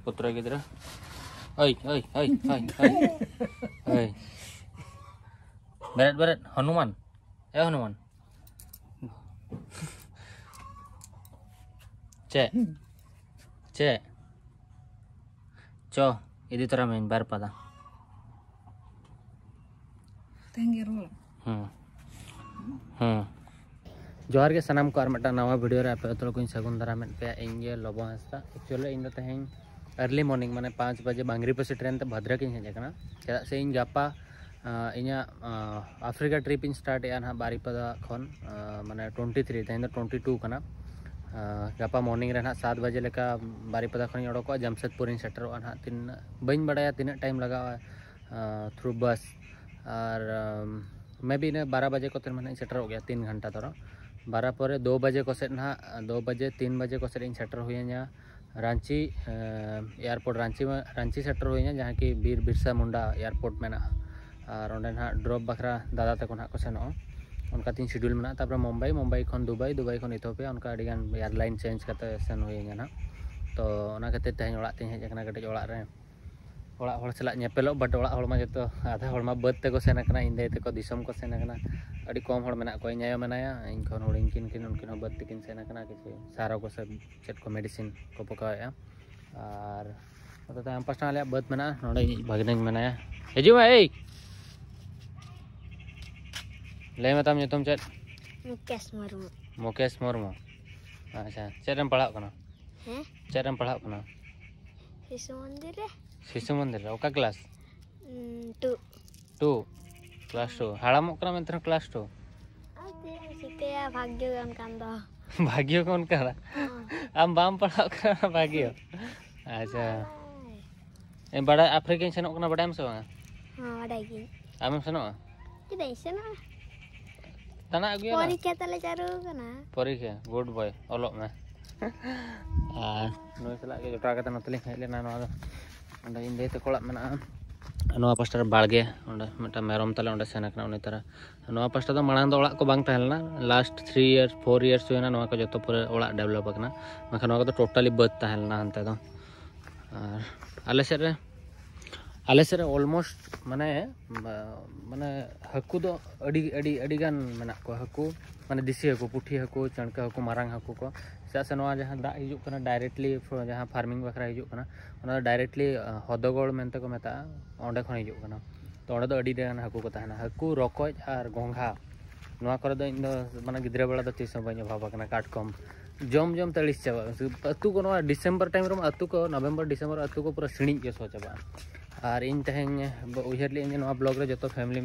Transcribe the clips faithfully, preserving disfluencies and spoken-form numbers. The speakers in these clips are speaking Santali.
ᱯᱩᱛᱨᱚ ᱜᱤᱫᱽᱨᱟᱹ᱾ ᱳᱭ, ᱳᱭ, ᱳᱭ, ᱳᱭ, ᱳᱭ᱾ ᱳᱭ᱾ ᱵᱮᱨᱮᱫ, ᱵᱮᱨᱮᱫ, ᱦᱚᱱᱩᱢᱟᱱ᱾ ᱮ ᱦᱚᱱᱩᱢᱟᱱ᱾ ᱪᱮᱫ? ᱪᱮᱫ? ᱪᱚ, ᱤᱫᱤ ᱛᱚᱨᱟ ᱢᱮᱭᱟᱹᱧ ᱵᱟᱨ ᱯᱟᱫᱟ᱾ ᱛᱮᱦᱮᱧ ᱜᱮ ᱨᱩᱣᱟᱹᱲ᱾ ᱦᱮᱸ᱾ ᱦᱮᱸ᱾ ᱡᱚᱦᱟᱨ ᱜᱮ ᱥᱟᱱᱟᱢ ᱠᱚ, ᱟᱨ ᱢᱤᱫᱴᱟᱝ ᱱᱟᱣᱟ video ᱨᱮ ᱟᱯᱮ ᱡᱚᱛᱚ ᱠᱚᱧ ᱥᱟᱹᱜᱩᱱ ᱫᱟᱨᱟᱢᱮᱫ ᱯᱮᱭᱟ᱾ ᱤᱧ ᱜᱮ ᱞᱚᱵᱚ ᱦᱟᱸᱥᱫᱟ᱾ Actually ᱤᱧ ᱫᱚ ᱛᱮᱦᱮᱧ early morning, ᱢᱟᱱᱮ ᱯᱟᱸᱪ ᱵᱟᱡᱮ ᱵᱟᱝᱨᱤᱯᱚᱥᱤ train ᱛᱮ ᱵᱷᱟᱫᱨᱟᱠ ᱤᱧ ᱦᱮᱡ ᱟᱠᱟᱱᱟ᱾ ᱪᱮᱫᱟᱜ ᱥᱮ ᱤᱧ ᱜᱟᱯᱟ, ᱟᱸ, ᱤᱧᱟᱹᱜ, ᱟᱸ, ᱟᱯᱷᱨᱤᱠᱟ trip ᱤᱧ start ᱮᱜᱼᱟ ᱱᱟᱦᱟᱜ ᱵᱟᱨᱤᱯᱟᱫᱟ ᱠᱷᱚᱱ, ᱟᱸ, ᱢᱟᱱᱮ twenty three, ᱛᱮᱦᱮᱧ ᱫᱚ twenty two ᱠᱟᱱᱟ᱾ ᱟᱸ, ᱜᱟᱯᱟ morning ᱨᱮ ᱱᱟᱦᱟᱜ ᱥᱟᱛ ᱵᱟᱡᱮ ᱞᱮᱠᱟ ᱵᱟᱨᱤᱯᱟᱫᱟ ᱠᱷᱚᱱᱤᱧ ᱚᱰᱚᱠᱚᱜᱼᱟ, ᱡᱟᱢᱥᱮᱫᱽᱯᱩᱨ ᱤᱧ ᱥᱮᱴᱮᱨᱚᱜᱼᱟ ᱱᱟᱦᱟᱜ᱾ ᱛᱤᱱᱟᱹᱜ ᱵᱟᱹᱧ ᱵᱟᱲᱟᱭᱟ ᱛᱤᱱᱟᱹᱜ time ᱞᱟᱜᱟᱜᱼᱟ, ᱟᱸ, through bus᱾ ᱟᱨ, ᱟᱢ, maybe ᱤᱱᱟᱹ ᱵᱟᱨᱚ ᱵᱟᱡᱮ ᱠᱚᱛᱮ ᱢᱟᱱᱮ ᱤᱧ ᱥᱮᱴᱮᱨᱚᱜ ᱜᱮᱭᱟ, ᱛᱤᱱ ᱜᱷᱚᱱᱴᱟ ᱫᱷᱚᱨᱚ᱾ ᱵᱟᱨᱚ ᱯᱚᱨᱮ ᱫᱩ ᱵᱟᱡᱮ ᱠᱚ ᱥᱮᱫ ᱱᱟᱦᱟᱜ, ᱫᱩ ᱵᱟᱡᱮ, ᱛᱤᱱ ᱵᱟᱡᱮ ᱠᱚ ᱥᱮᱫ ᱤᱧ ᱥᱮᱴᱮᱨ ᱦᱩᱭᱟᱹᱧᱟ ᱨᱟᱸᱪᱤ, ᱮᱸ, airport ᱨᱟᱸᱪᱤ ᱢᱟ-, ᱨᱟᱸᱪᱤ ᱥᱮᱴᱮᱨ ᱦᱩᱭᱟᱹᱧᱟ, ᱡᱟᱦᱟᱸ ᱠᱤ ᱵᱤᱨ ᱵᱤᱨᱥᱟ ᱢᱩᱱᱰᱟ airport ᱢᱮᱱᱟᱜᱼᱟ᱾ ᱟᱨ ᱚᱸᱰᱮ ᱱᱟᱦᱟᱜ drop ᱵᱟᱠᱷᱨᱟ ᱫᱟᱫᱟ ᱛᱟᱠᱚ ᱱᱟᱦᱟᱜ ᱠᱚ ᱥᱮᱱᱚᱜᱼᱟ᱾ ᱚᱱᱠᱟ ᱛᱤᱧ schedule ᱢᱮᱱᱟᱜᱼᱟ᱾ ᱛᱟᱨᱯᱚᱨᱮ ᱢᱩᱢᱵᱟᱭ, ᱢᱩᱢᱵᱟᱭ ᱠᱷᱚᱱ ᱫᱩᱵᱟᱭ, ᱫᱩᱵᱟᱭ ᱠᱷᱚᱱ ᱤᱛᱷᱳᱯᱤᱭᱟ, ᱚᱱᱠᱟ ᱟᱹᱰᱤᱜᱟᱱ airline change ᱠᱟᱛᱮ ᱥᱮᱱ ᱦᱩᱭᱟᱹᱧᱟ ᱱᱟᱦᱟᱜ᱾ ᱛᱚ ᱚᱱᱟ ᱠᱷᱟᱹᱛᱤᱨ ᱛᱮᱦᱮᱧ ᱚᱲᱟᱜ ᱛᱤᱧ ᱦᱮᱡ ᱟᱠᱟᱱᱟ, ᱠᱟᱹᱴᱤᱡ ᱚᱲᱟᱜ ᱨᱮ ᱚᱲᱟᱜ ᱦᱚᱲ ᱥᱟᱞᱟᱜ ᱧᱮᱯᱮᱞᱚᱜ, but ᱚᱲᱟᱜ ᱦᱚᱲ ᱢᱟ ᱡᱚᱛᱚ ᱟᱫᱷᱟ ᱦᱚᱲ ᱢᱟ ᱵᱟᱹᱫᱽ ᱛᱮᱠᱚ ᱥᱮᱱ ᱟᱠᱟᱱᱟ, ᱤᱧ ᱫᱟᱹᱭ ᱛᱟᱠᱚ ᱫᱤᱥᱚᱢ ᱠᱚ ᱥᱮᱱ ᱟᱠᱟᱱᱟ᱾ ᱟᱹᱰᱤ ᱠᱚᱢ ᱦᱚᱲ ᱢᱮᱱᱟᱜ ᱠᱚᱣᱟ, ᱤᱧ ᱟᱭᱳ ᱢᱮᱱᱟᱭᱟ, ᱤᱧ ᱠᱷᱚᱱ ᱦᱩᱰᱤᱧ ᱠᱤᱱ, ᱠᱤᱱ ᱩᱱᱠᱤᱱ ᱦᱚᱸ ᱵᱟᱹᱫᱽ ᱛᱮᱠᱤᱱ ᱥᱮᱱ ᱟᱠᱟᱱᱟ, ᱠᱤᱪᱷᱩ ᱥᱟᱨ ᱠᱚ ᱥᱮ ᱪᱮᱫ ᱠᱚ medicine ᱠᱚ ᱯᱚᱠᱟᱣᱮᱫᱼᱟ᱾ ᱟᱨ ᱱᱚᱛᱮ ᱛᱟᱭᱚᱢ ᱯᱟᱥᱴᱟ ᱟᱞᱮᱭᱟᱜ ᱵᱟᱹᱫᱽ ᱢᱮᱱᱟᱜᱼᱟ, ᱱᱚᱰᱮ ᱤᱧᱤᱡ ᱵᱷᱟᱹᱜᱽᱱᱟᱹᱧ ᱢᱮᱱᱟᱭᱟ᱾ ᱦᱤᱡᱩᱜ ᱢᱮ, ᱮᱭ! ᱞᱟᱹᱭ ᱢᱮ ᱛᱟᱢ ᱧᱩᱛᱩᱢ ᱪᱮᱫ? ᱢᱩᱠᱮᱥ ᱢᱩᱨᱢᱩ᱾ ᱢᱩᱠᱮᱥ ᱢᱩᱨᱢᱩ᱾ ᱟᱪᱪᱷᱟ, ᱪᱮᱫ ᱨᱮᱢ ᱯᱟᱲᱦᱟᱜ ᱠᱟᱱᱟ? ᱦᱮᱸ? ᱪᱮᱫ ᱨᱮᱢ ᱯᱟᱲᱦᱟᱜ ᱠᱟᱱᱟ? ᱥᱤᱥᱩ ᱢᱚᱱᱫᱤᱨ ᱨᱮ᱾ ᱥᱤᱥᱩ ᱢᱚᱱᱫᱤᱨ ᱨᱮ? ᱚᱠᱟ class? ᱩᱸ, two᱾ Two? Class two? ᱦᱟᱲᱟᱢᱚᱜ ᱠᱟᱱᱟ ᱢᱮᱱᱛᱮ ᱨᱮᱦᱚᱸ class two? ᱟᱨ ᱪᱮᱫ ᱮᱢ ᱪᱤᱠᱟᱹᱭᱟ, ᱵᱷᱟᱜᱽᱭᱚ ᱜᱮ ᱚᱱᱠᱟᱱ ᱫᱚ᱾ ᱵᱷᱟᱜᱽᱭᱚ ᱜᱮ ᱚᱱᱠᱟᱱᱟ? ᱦᱚᱸ᱾ ᱟᱢ ᱵᱟᱢ ᱯᱟᱲᱦᱟᱜ ᱠᱟᱱᱟ, ᱵᱷᱟᱜᱽᱭᱚ? ᱟᱪᱪᱷᱟ᱾ ᱦᱳᱭ᱾ ᱮ, ᱵᱟᱰᱟᱭ, ᱟᱯᱷᱨᱤᱠᱟᱧ ᱥᱮᱱᱚᱜ ᱠᱟᱱᱟ, ᱵᱟᱰᱟᱭᱟᱢ ᱥᱮ ᱵᱟᱝᱟ? ᱦᱚᱸ, ᱵᱟᱰᱟᱭ ᱜᱤᱭᱟᱹᱧ᱾ ᱟᱢᱮᱢ ᱥᱮᱱᱚᱜᱼᱟ? ᱪᱮᱫᱟᱜ ᱤᱧ ᱥᱮᱱᱚᱜᱼᱟ? ᱫᱟᱬᱟ ᱟᱹᱜᱩᱭᱟᱞᱟᱝ᱾ ᱯᱚᱨᱤᱠᱠᱷᱟ ᱛᱟᱞᱮ ᱪᱟᱹᱞᱩ ᱟᱠᱟᱱᱟ᱾ ᱯᱚᱨᱤᱠᱠᱷᱟ? Good boy, ᱚᱞᱚᱜ ᱢᱮ᱾ ᱟᱨ ᱱᱩᱭ ᱥᱟᱞᱟᱜ ᱜᱮ ᱡᱚᱴᱟᱣ ᱠᱟᱛᱮ ᱱᱚᱛᱮ ᱞᱤᱧ ᱦᱮᱡ ᱞᱮᱱᱟ᱾ ᱱᱚᱣᱟ ᱫᱚ ᱚᱸᱰᱮ ᱤᱧ ᱫᱟᱹᱭ ᱛᱟᱠᱚ ᱚᱲᱟᱜ ᱢᱮᱱᱟᱜᱼᱟ᱾ ᱱᱚᱣᱟ ᱯᱟᱥᱴᱟ ᱨᱮ ᱵᱟᱲᱜᱮ, ᱚᱸᱰᱮ ᱢᱤᱫᱴᱟᱝ ᱢᱮᱨᱚᱢ ᱛᱟᱞᱮ ᱚᱸᱰᱮ ᱥᱮᱱ ᱟᱠᱟᱱᱟ ᱩᱱᱤ ᱛᱟᱨᱟ᱾ ᱱᱚᱣᱟ ᱯᱟᱥᱴᱟ ᱫᱚ ᱢᱟᱲᱟᱝ ᱫᱚ ᱚᱲᱟᱜ ᱠᱚ ᱵᱟᱝ ᱛᱟᱦᱮᱸ ᱞᱮᱱᱟ, last three years, four years ᱦᱩᱭᱱᱟ ᱱᱚᱣᱟ ᱠᱚ ᱡᱚᱛᱚ ᱯᱩᱨᱟᱹ ᱚᱲᱟᱜ develop ᱟᱠᱟᱱᱟ, ᱵᱟᱝᱠᱷᱟᱱ ᱱᱚᱣᱟ ᱠᱚᱫᱚ totally ᱵᱟᱹᱫᱽ ᱛᱟᱦᱮᱸ ᱞᱮᱱᱟ ᱦᱟᱱᱛᱮ ᱫᱚ᱾ ᱟᱨ ᱟᱞᱮ ᱥᱮᱫ ᱨᱮ ᱟᱞᱮ ᱥᱮᱫ ᱨᱮ ᱚᱞᱢᱳᱥᱴ ᱢᱟᱱᱮ ᱢᱟᱱᱮ ᱦᱟᱹᱠᱩ ᱫᱚ ᱟᱹᱰᱤ ᱟᱹᱰᱤ ᱟᱹᱰᱤ ᱜᱟᱱ ᱢᱮᱱᱟᱜ ᱠᱚᱣᱟ᱾ ᱦᱟᱹᱠᱩ ᱢᱟᱱᱮ ᱫᱮᱥᱤ ᱦᱟᱹᱠᱩ, ᱯᱩᱴᱷᱤ ᱦᱟᱹᱠᱩ, ᱪᱟᱹᱬᱠᱟᱹ ᱦᱟᱹᱠᱩ, ᱢᱟᱨᱟᱝ ᱦᱟᱹᱠᱩ ᱠᱚ᱾ ᱪᱮᱫᱟᱜ ᱥᱮ ᱱᱚᱣᱟ ᱡᱟᱦᱟᱸ ᱫᱟᱜ ᱦᱤᱡᱩᱜ ᱠᱟᱱᱟ ᱰᱟᱭᱨᱮᱠᱴᱞᱤ ᱡᱟᱦᱟᱸ ᱯᱷᱟᱨᱢᱤᱝ ᱵᱟᱠᱷᱨᱟ ᱦᱤᱡᱩᱜ ᱠᱟᱱᱟ, ᱚᱱᱟ ᱫᱚ ᱰᱟᱭᱨᱮᱠᱴᱞᱤ ᱦᱚᱫᱚᱜᱚᱲ ᱢᱮᱱᱛᱮ ᱠᱚ ᱢᱮᱛᱟᱜᱼᱟ, ᱚᱸᱰᱮ ᱠᱷᱚᱱ ᱦᱤᱡᱩᱜ ᱠᱟᱱᱟ᱾ ᱛᱚ ᱚᱸᱰᱮ ᱫᱚ ᱟᱹᱰᱤ ᱜᱟᱱ ᱦᱟᱹᱠᱩ ᱠᱚ ᱛᱟᱦᱮᱱᱟ, ᱦᱟᱹᱠᱩ, ᱨᱚᱠᱚᱡ ᱟᱨ ᱜᱚᱸᱜᱷᱟ᱾ ᱱᱚᱣᱟ ᱠᱚᱨᱮ ᱫᱚ ᱤᱧ ᱫᱚ ᱢᱟᱱᱮ ᱜᱤᱫᱽᱨᱟᱹ ᱵᱮᱲᱟ ᱫᱚ ᱛᱤᱥ ᱦᱚᱸ ᱵᱟᱹᱧ ᱚᱵᱷᱟᱵᱽ ᱟᱠᱟᱱᱟ᱾ ᱠᱟᱴᱠᱚᱢ ᱡᱚᱢ ᱡᱚᱢ ᱛᱮ ᱟᱹᱲᱤᱥ ᱪᱟᱵᱟᱜᱼᱟ᱾ ᱟᱹᱛᱩ ᱠᱚ ᱱᱚᱣᱟ ᱰᱤᱥᱮᱢᱵᱚᱨ ᱴᱟᱭᱤᱢ ᱨᱮᱢᱟ, ᱟᱹᱛᱩ ᱠᱚ ᱱᱚᱵᱷᱮᱢᱵᱚᱨ ᱰᱤᱥᱮᱢᱵᱚᱨ ᱟᱹᱛᱩ ᱠᱚ ᱯᱩᱨᱟᱹ ᱥᱤᱬᱤᱡ ᱜᱮ ᱥᱚ ᱪᱟᱵᱟᱜᱼᱟ᱾ ᱟᱨ ᱤᱧ ᱛᱮᱦᱮᱧ ᱩᱭᱦᱟᱹᱨ ᱞᱮᱫᱟᱹᱧ ᱡᱮ ᱱᱚᱣᱟ ᱵᱞᱚᱜ ᱨᱮ ᱡᱚᱛᱚ ᱯᱷᱮᱢᱤᱞᱤ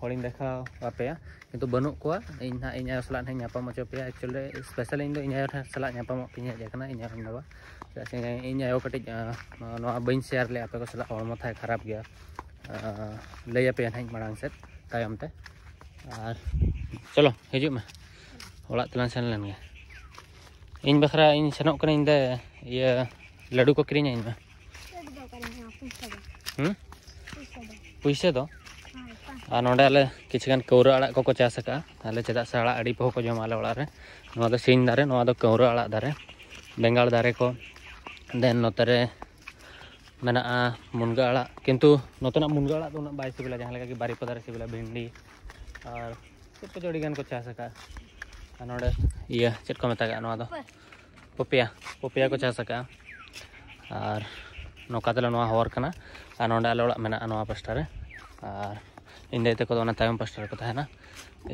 ᱦᱚᱲᱤᱧ ᱫᱮᱠᱷᱟᱣ ᱟᱯᱮᱭᱟ, ᱠᱤᱱᱛᱩ ᱵᱟᱹᱱᱩᱜ ᱠᱚᱣᱟ᱾ ᱤᱧ ᱱᱟᱦᱟᱜ ᱤᱧ ᱟᱭᱳ ᱥᱟᱞᱟᱜ ᱱᱟᱦᱟᱜ ᱤᱧ ᱧᱟᱯᱟᱢ ᱦᱚᱪᱚ ᱯᱮᱭᱟ᱾ ᱮᱠᱪᱩᱭᱮᱞᱤ ᱥᱯᱮᱥᱟᱞ ᱤᱧ ᱫᱚ ᱤᱧ ᱟᱭᱳ ᱴᱷᱮᱱ ᱥᱟᱞᱟᱜ ᱧᱟᱯᱟᱢᱚᱜ ᱛᱤᱧ ᱦᱮᱡ ᱟᱠᱟᱱᱟ, ᱤᱧ ᱟᱭᱳ ᱤᱧ ᱵᱟᱵᱟ᱾ ᱪᱮᱫᱟᱜ ᱥᱮ ᱤᱧ ᱟᱭᱳ ᱠᱟᱹᱴᱤᱡ ᱟᱸ, ᱱᱚᱣᱟ ᱵᱟᱹᱧ ᱥᱮᱭᱟᱨ ᱞᱮᱫᱼᱟ ᱟᱯᱮ ᱠᱚ ᱥᱟᱞᱟᱜ, ᱦᱚᱲᱢᱚ ᱛᱟᱭ ᱠᱷᱟᱨᱟᱯ ᱜᱮᱭᱟ᱾ ᱟᱸ, ᱞᱟᱹᱭ ᱟᱯᱮᱭᱟ ᱱᱟᱦᱟᱜ ᱤᱧ ᱢᱟᱲᱟᱝ ᱥᱮᱫ ᱛᱟᱭᱚᱢ ᱛᱮ᱾ ᱟᱨ ᱪᱚᱞᱚ ᱦᱤᱡᱩᱜ ᱢᱮ, ᱚᱲᱟᱜ ᱛᱮᱞᱟᱝ ᱥᱮᱱ ᱞᱮᱱ ᱜᱮ᱾ ᱤᱧ ᱵᱟᱠᱷᱨᱟ ᱤᱧ ᱥᱮᱱᱚᱜ ᱠᱟᱹᱱᱟᱹᱧ ᱫᱮ, ᱤᱭᱟᱹ ᱞᱟᱹᱰᱩ ᱠᱚ ᱠᱤᱨᱤᱧ ᱟᱹᱧ ᱢᱮ᱾ ᱞᱟᱹᱰᱩ ᱫᱚ ᱚᱠᱟᱨᱮ ᱧᱟᱢᱟ? ᱯᱩᱭᱥᱟᱹ ᱫᱚ? ᱦᱩᱸ? ᱯᱩᱭᱥᱟᱹ ᱫᱚ? ᱯᱩᱭᱥᱟᱹ ᱫᱚ? ᱦᱳᱭ, ᱯᱟᱸᱪ ᱟᱨ ᱱᱚᱰᱮ ᱟᱞᱮ ᱠᱤᱪᱷᱩ ᱜᱟᱱ ᱠᱟᱹᱣᱨᱟᱹ ᱟᱲᱟᱜ ᱠᱚᱠᱚ ᱪᱟᱥ ᱟᱠᱟᱫᱼᱟ᱾ ᱟᱞᱮ ᱪᱮᱫᱟᱜ ᱥᱮ ᱟᱲᱟᱜ ᱟᱹᱰᱤ ᱯᱚᱦᱚ ᱠᱚ ᱡᱚᱢᱟ ᱟᱞᱮ ᱚᱲᱟᱜ ᱨᱮ᱾ ᱱᱚᱣᱟ ᱫᱚ ᱥᱤᱧ ᱫᱟᱨᱮ, ᱱᱚᱣᱟ ᱫᱚ ᱠᱟᱹᱣᱨᱟᱹ ᱟᱲᱟᱜ ᱫᱟᱨᱮ, ᱵᱮᱸᱜᱟᱲ ᱫᱟᱨᱮ ᱠᱚ᱾ ᱫᱮᱱ ᱱᱚᱛᱮ ᱨᱮ ᱢᱮᱱᱟᱜᱼᱟ ᱢᱩᱱᱜᱟᱹ ᱟᱲᱟᱜ, ᱠᱤᱱᱛᱩ ᱱᱚᱛᱮᱱᱟᱜ ᱢᱩᱱᱜᱟᱹ ᱟᱲᱟᱜ ᱫᱚ ᱩᱱᱟᱹᱜ ᱵᱟᱭ ᱥᱤᱵᱤᱞᱟ, ᱡᱟᱦᱟᱸ ᱞᱮᱠᱟ ᱠᱤ ᱵᱟᱨᱤᱯᱟᱫᱟ ᱨᱮ ᱥᱤᱵᱤᱞᱟ᱾ ᱵᱷᱤᱱᱰᱤ ᱟᱨ ᱪᱮᱫ ᱠᱚᱪᱚ ᱟᱹᱰᱤ ᱜᱟᱱ ᱠᱚ ᱪᱟᱥ ᱟᱠᱟᱫᱼᱟ᱾ ᱟᱨ ᱱᱚᱰᱮ ᱤᱭᱟᱹ ᱪᱮᱫ ᱠᱚ ᱢᱮᱛᱟᱜᱟᱜᱼᱟ ᱱᱚᱣᱟ ᱫᱚ? ᱯᱚᱯᱤᱭᱟ, ᱯᱚᱯᱤᱭᱟ ᱠᱚ ᱪᱟᱥ ᱟᱠᱟᱫᱼᱟ᱾ ᱟᱨ ᱱᱚᱝᱠᱟ ᱛᱟᱞᱮ ᱱᱚᱣᱟ ᱦᱚᱨ ᱠᱟᱱᱟ᱾ ᱟᱨ ᱱᱚᱰᱮ ᱟᱞᱮ ᱚᱲᱟᱜ ᱢᱮᱱᱟᱜᱼᱟ ᱱᱚᱣᱟ ᱯᱟᱥᱴᱟ ᱨᱮ᱾ ᱟᱨ ᱤᱧ ᱫᱟᱹᱭ ᱛᱟᱠᱚ ᱫᱚ ᱚᱱᱟ ᱛᱟᱭᱚᱢ ᱯᱟᱥᱴᱟ ᱨᱮᱠᱚ ᱛᱟᱦᱮᱱᱟ᱾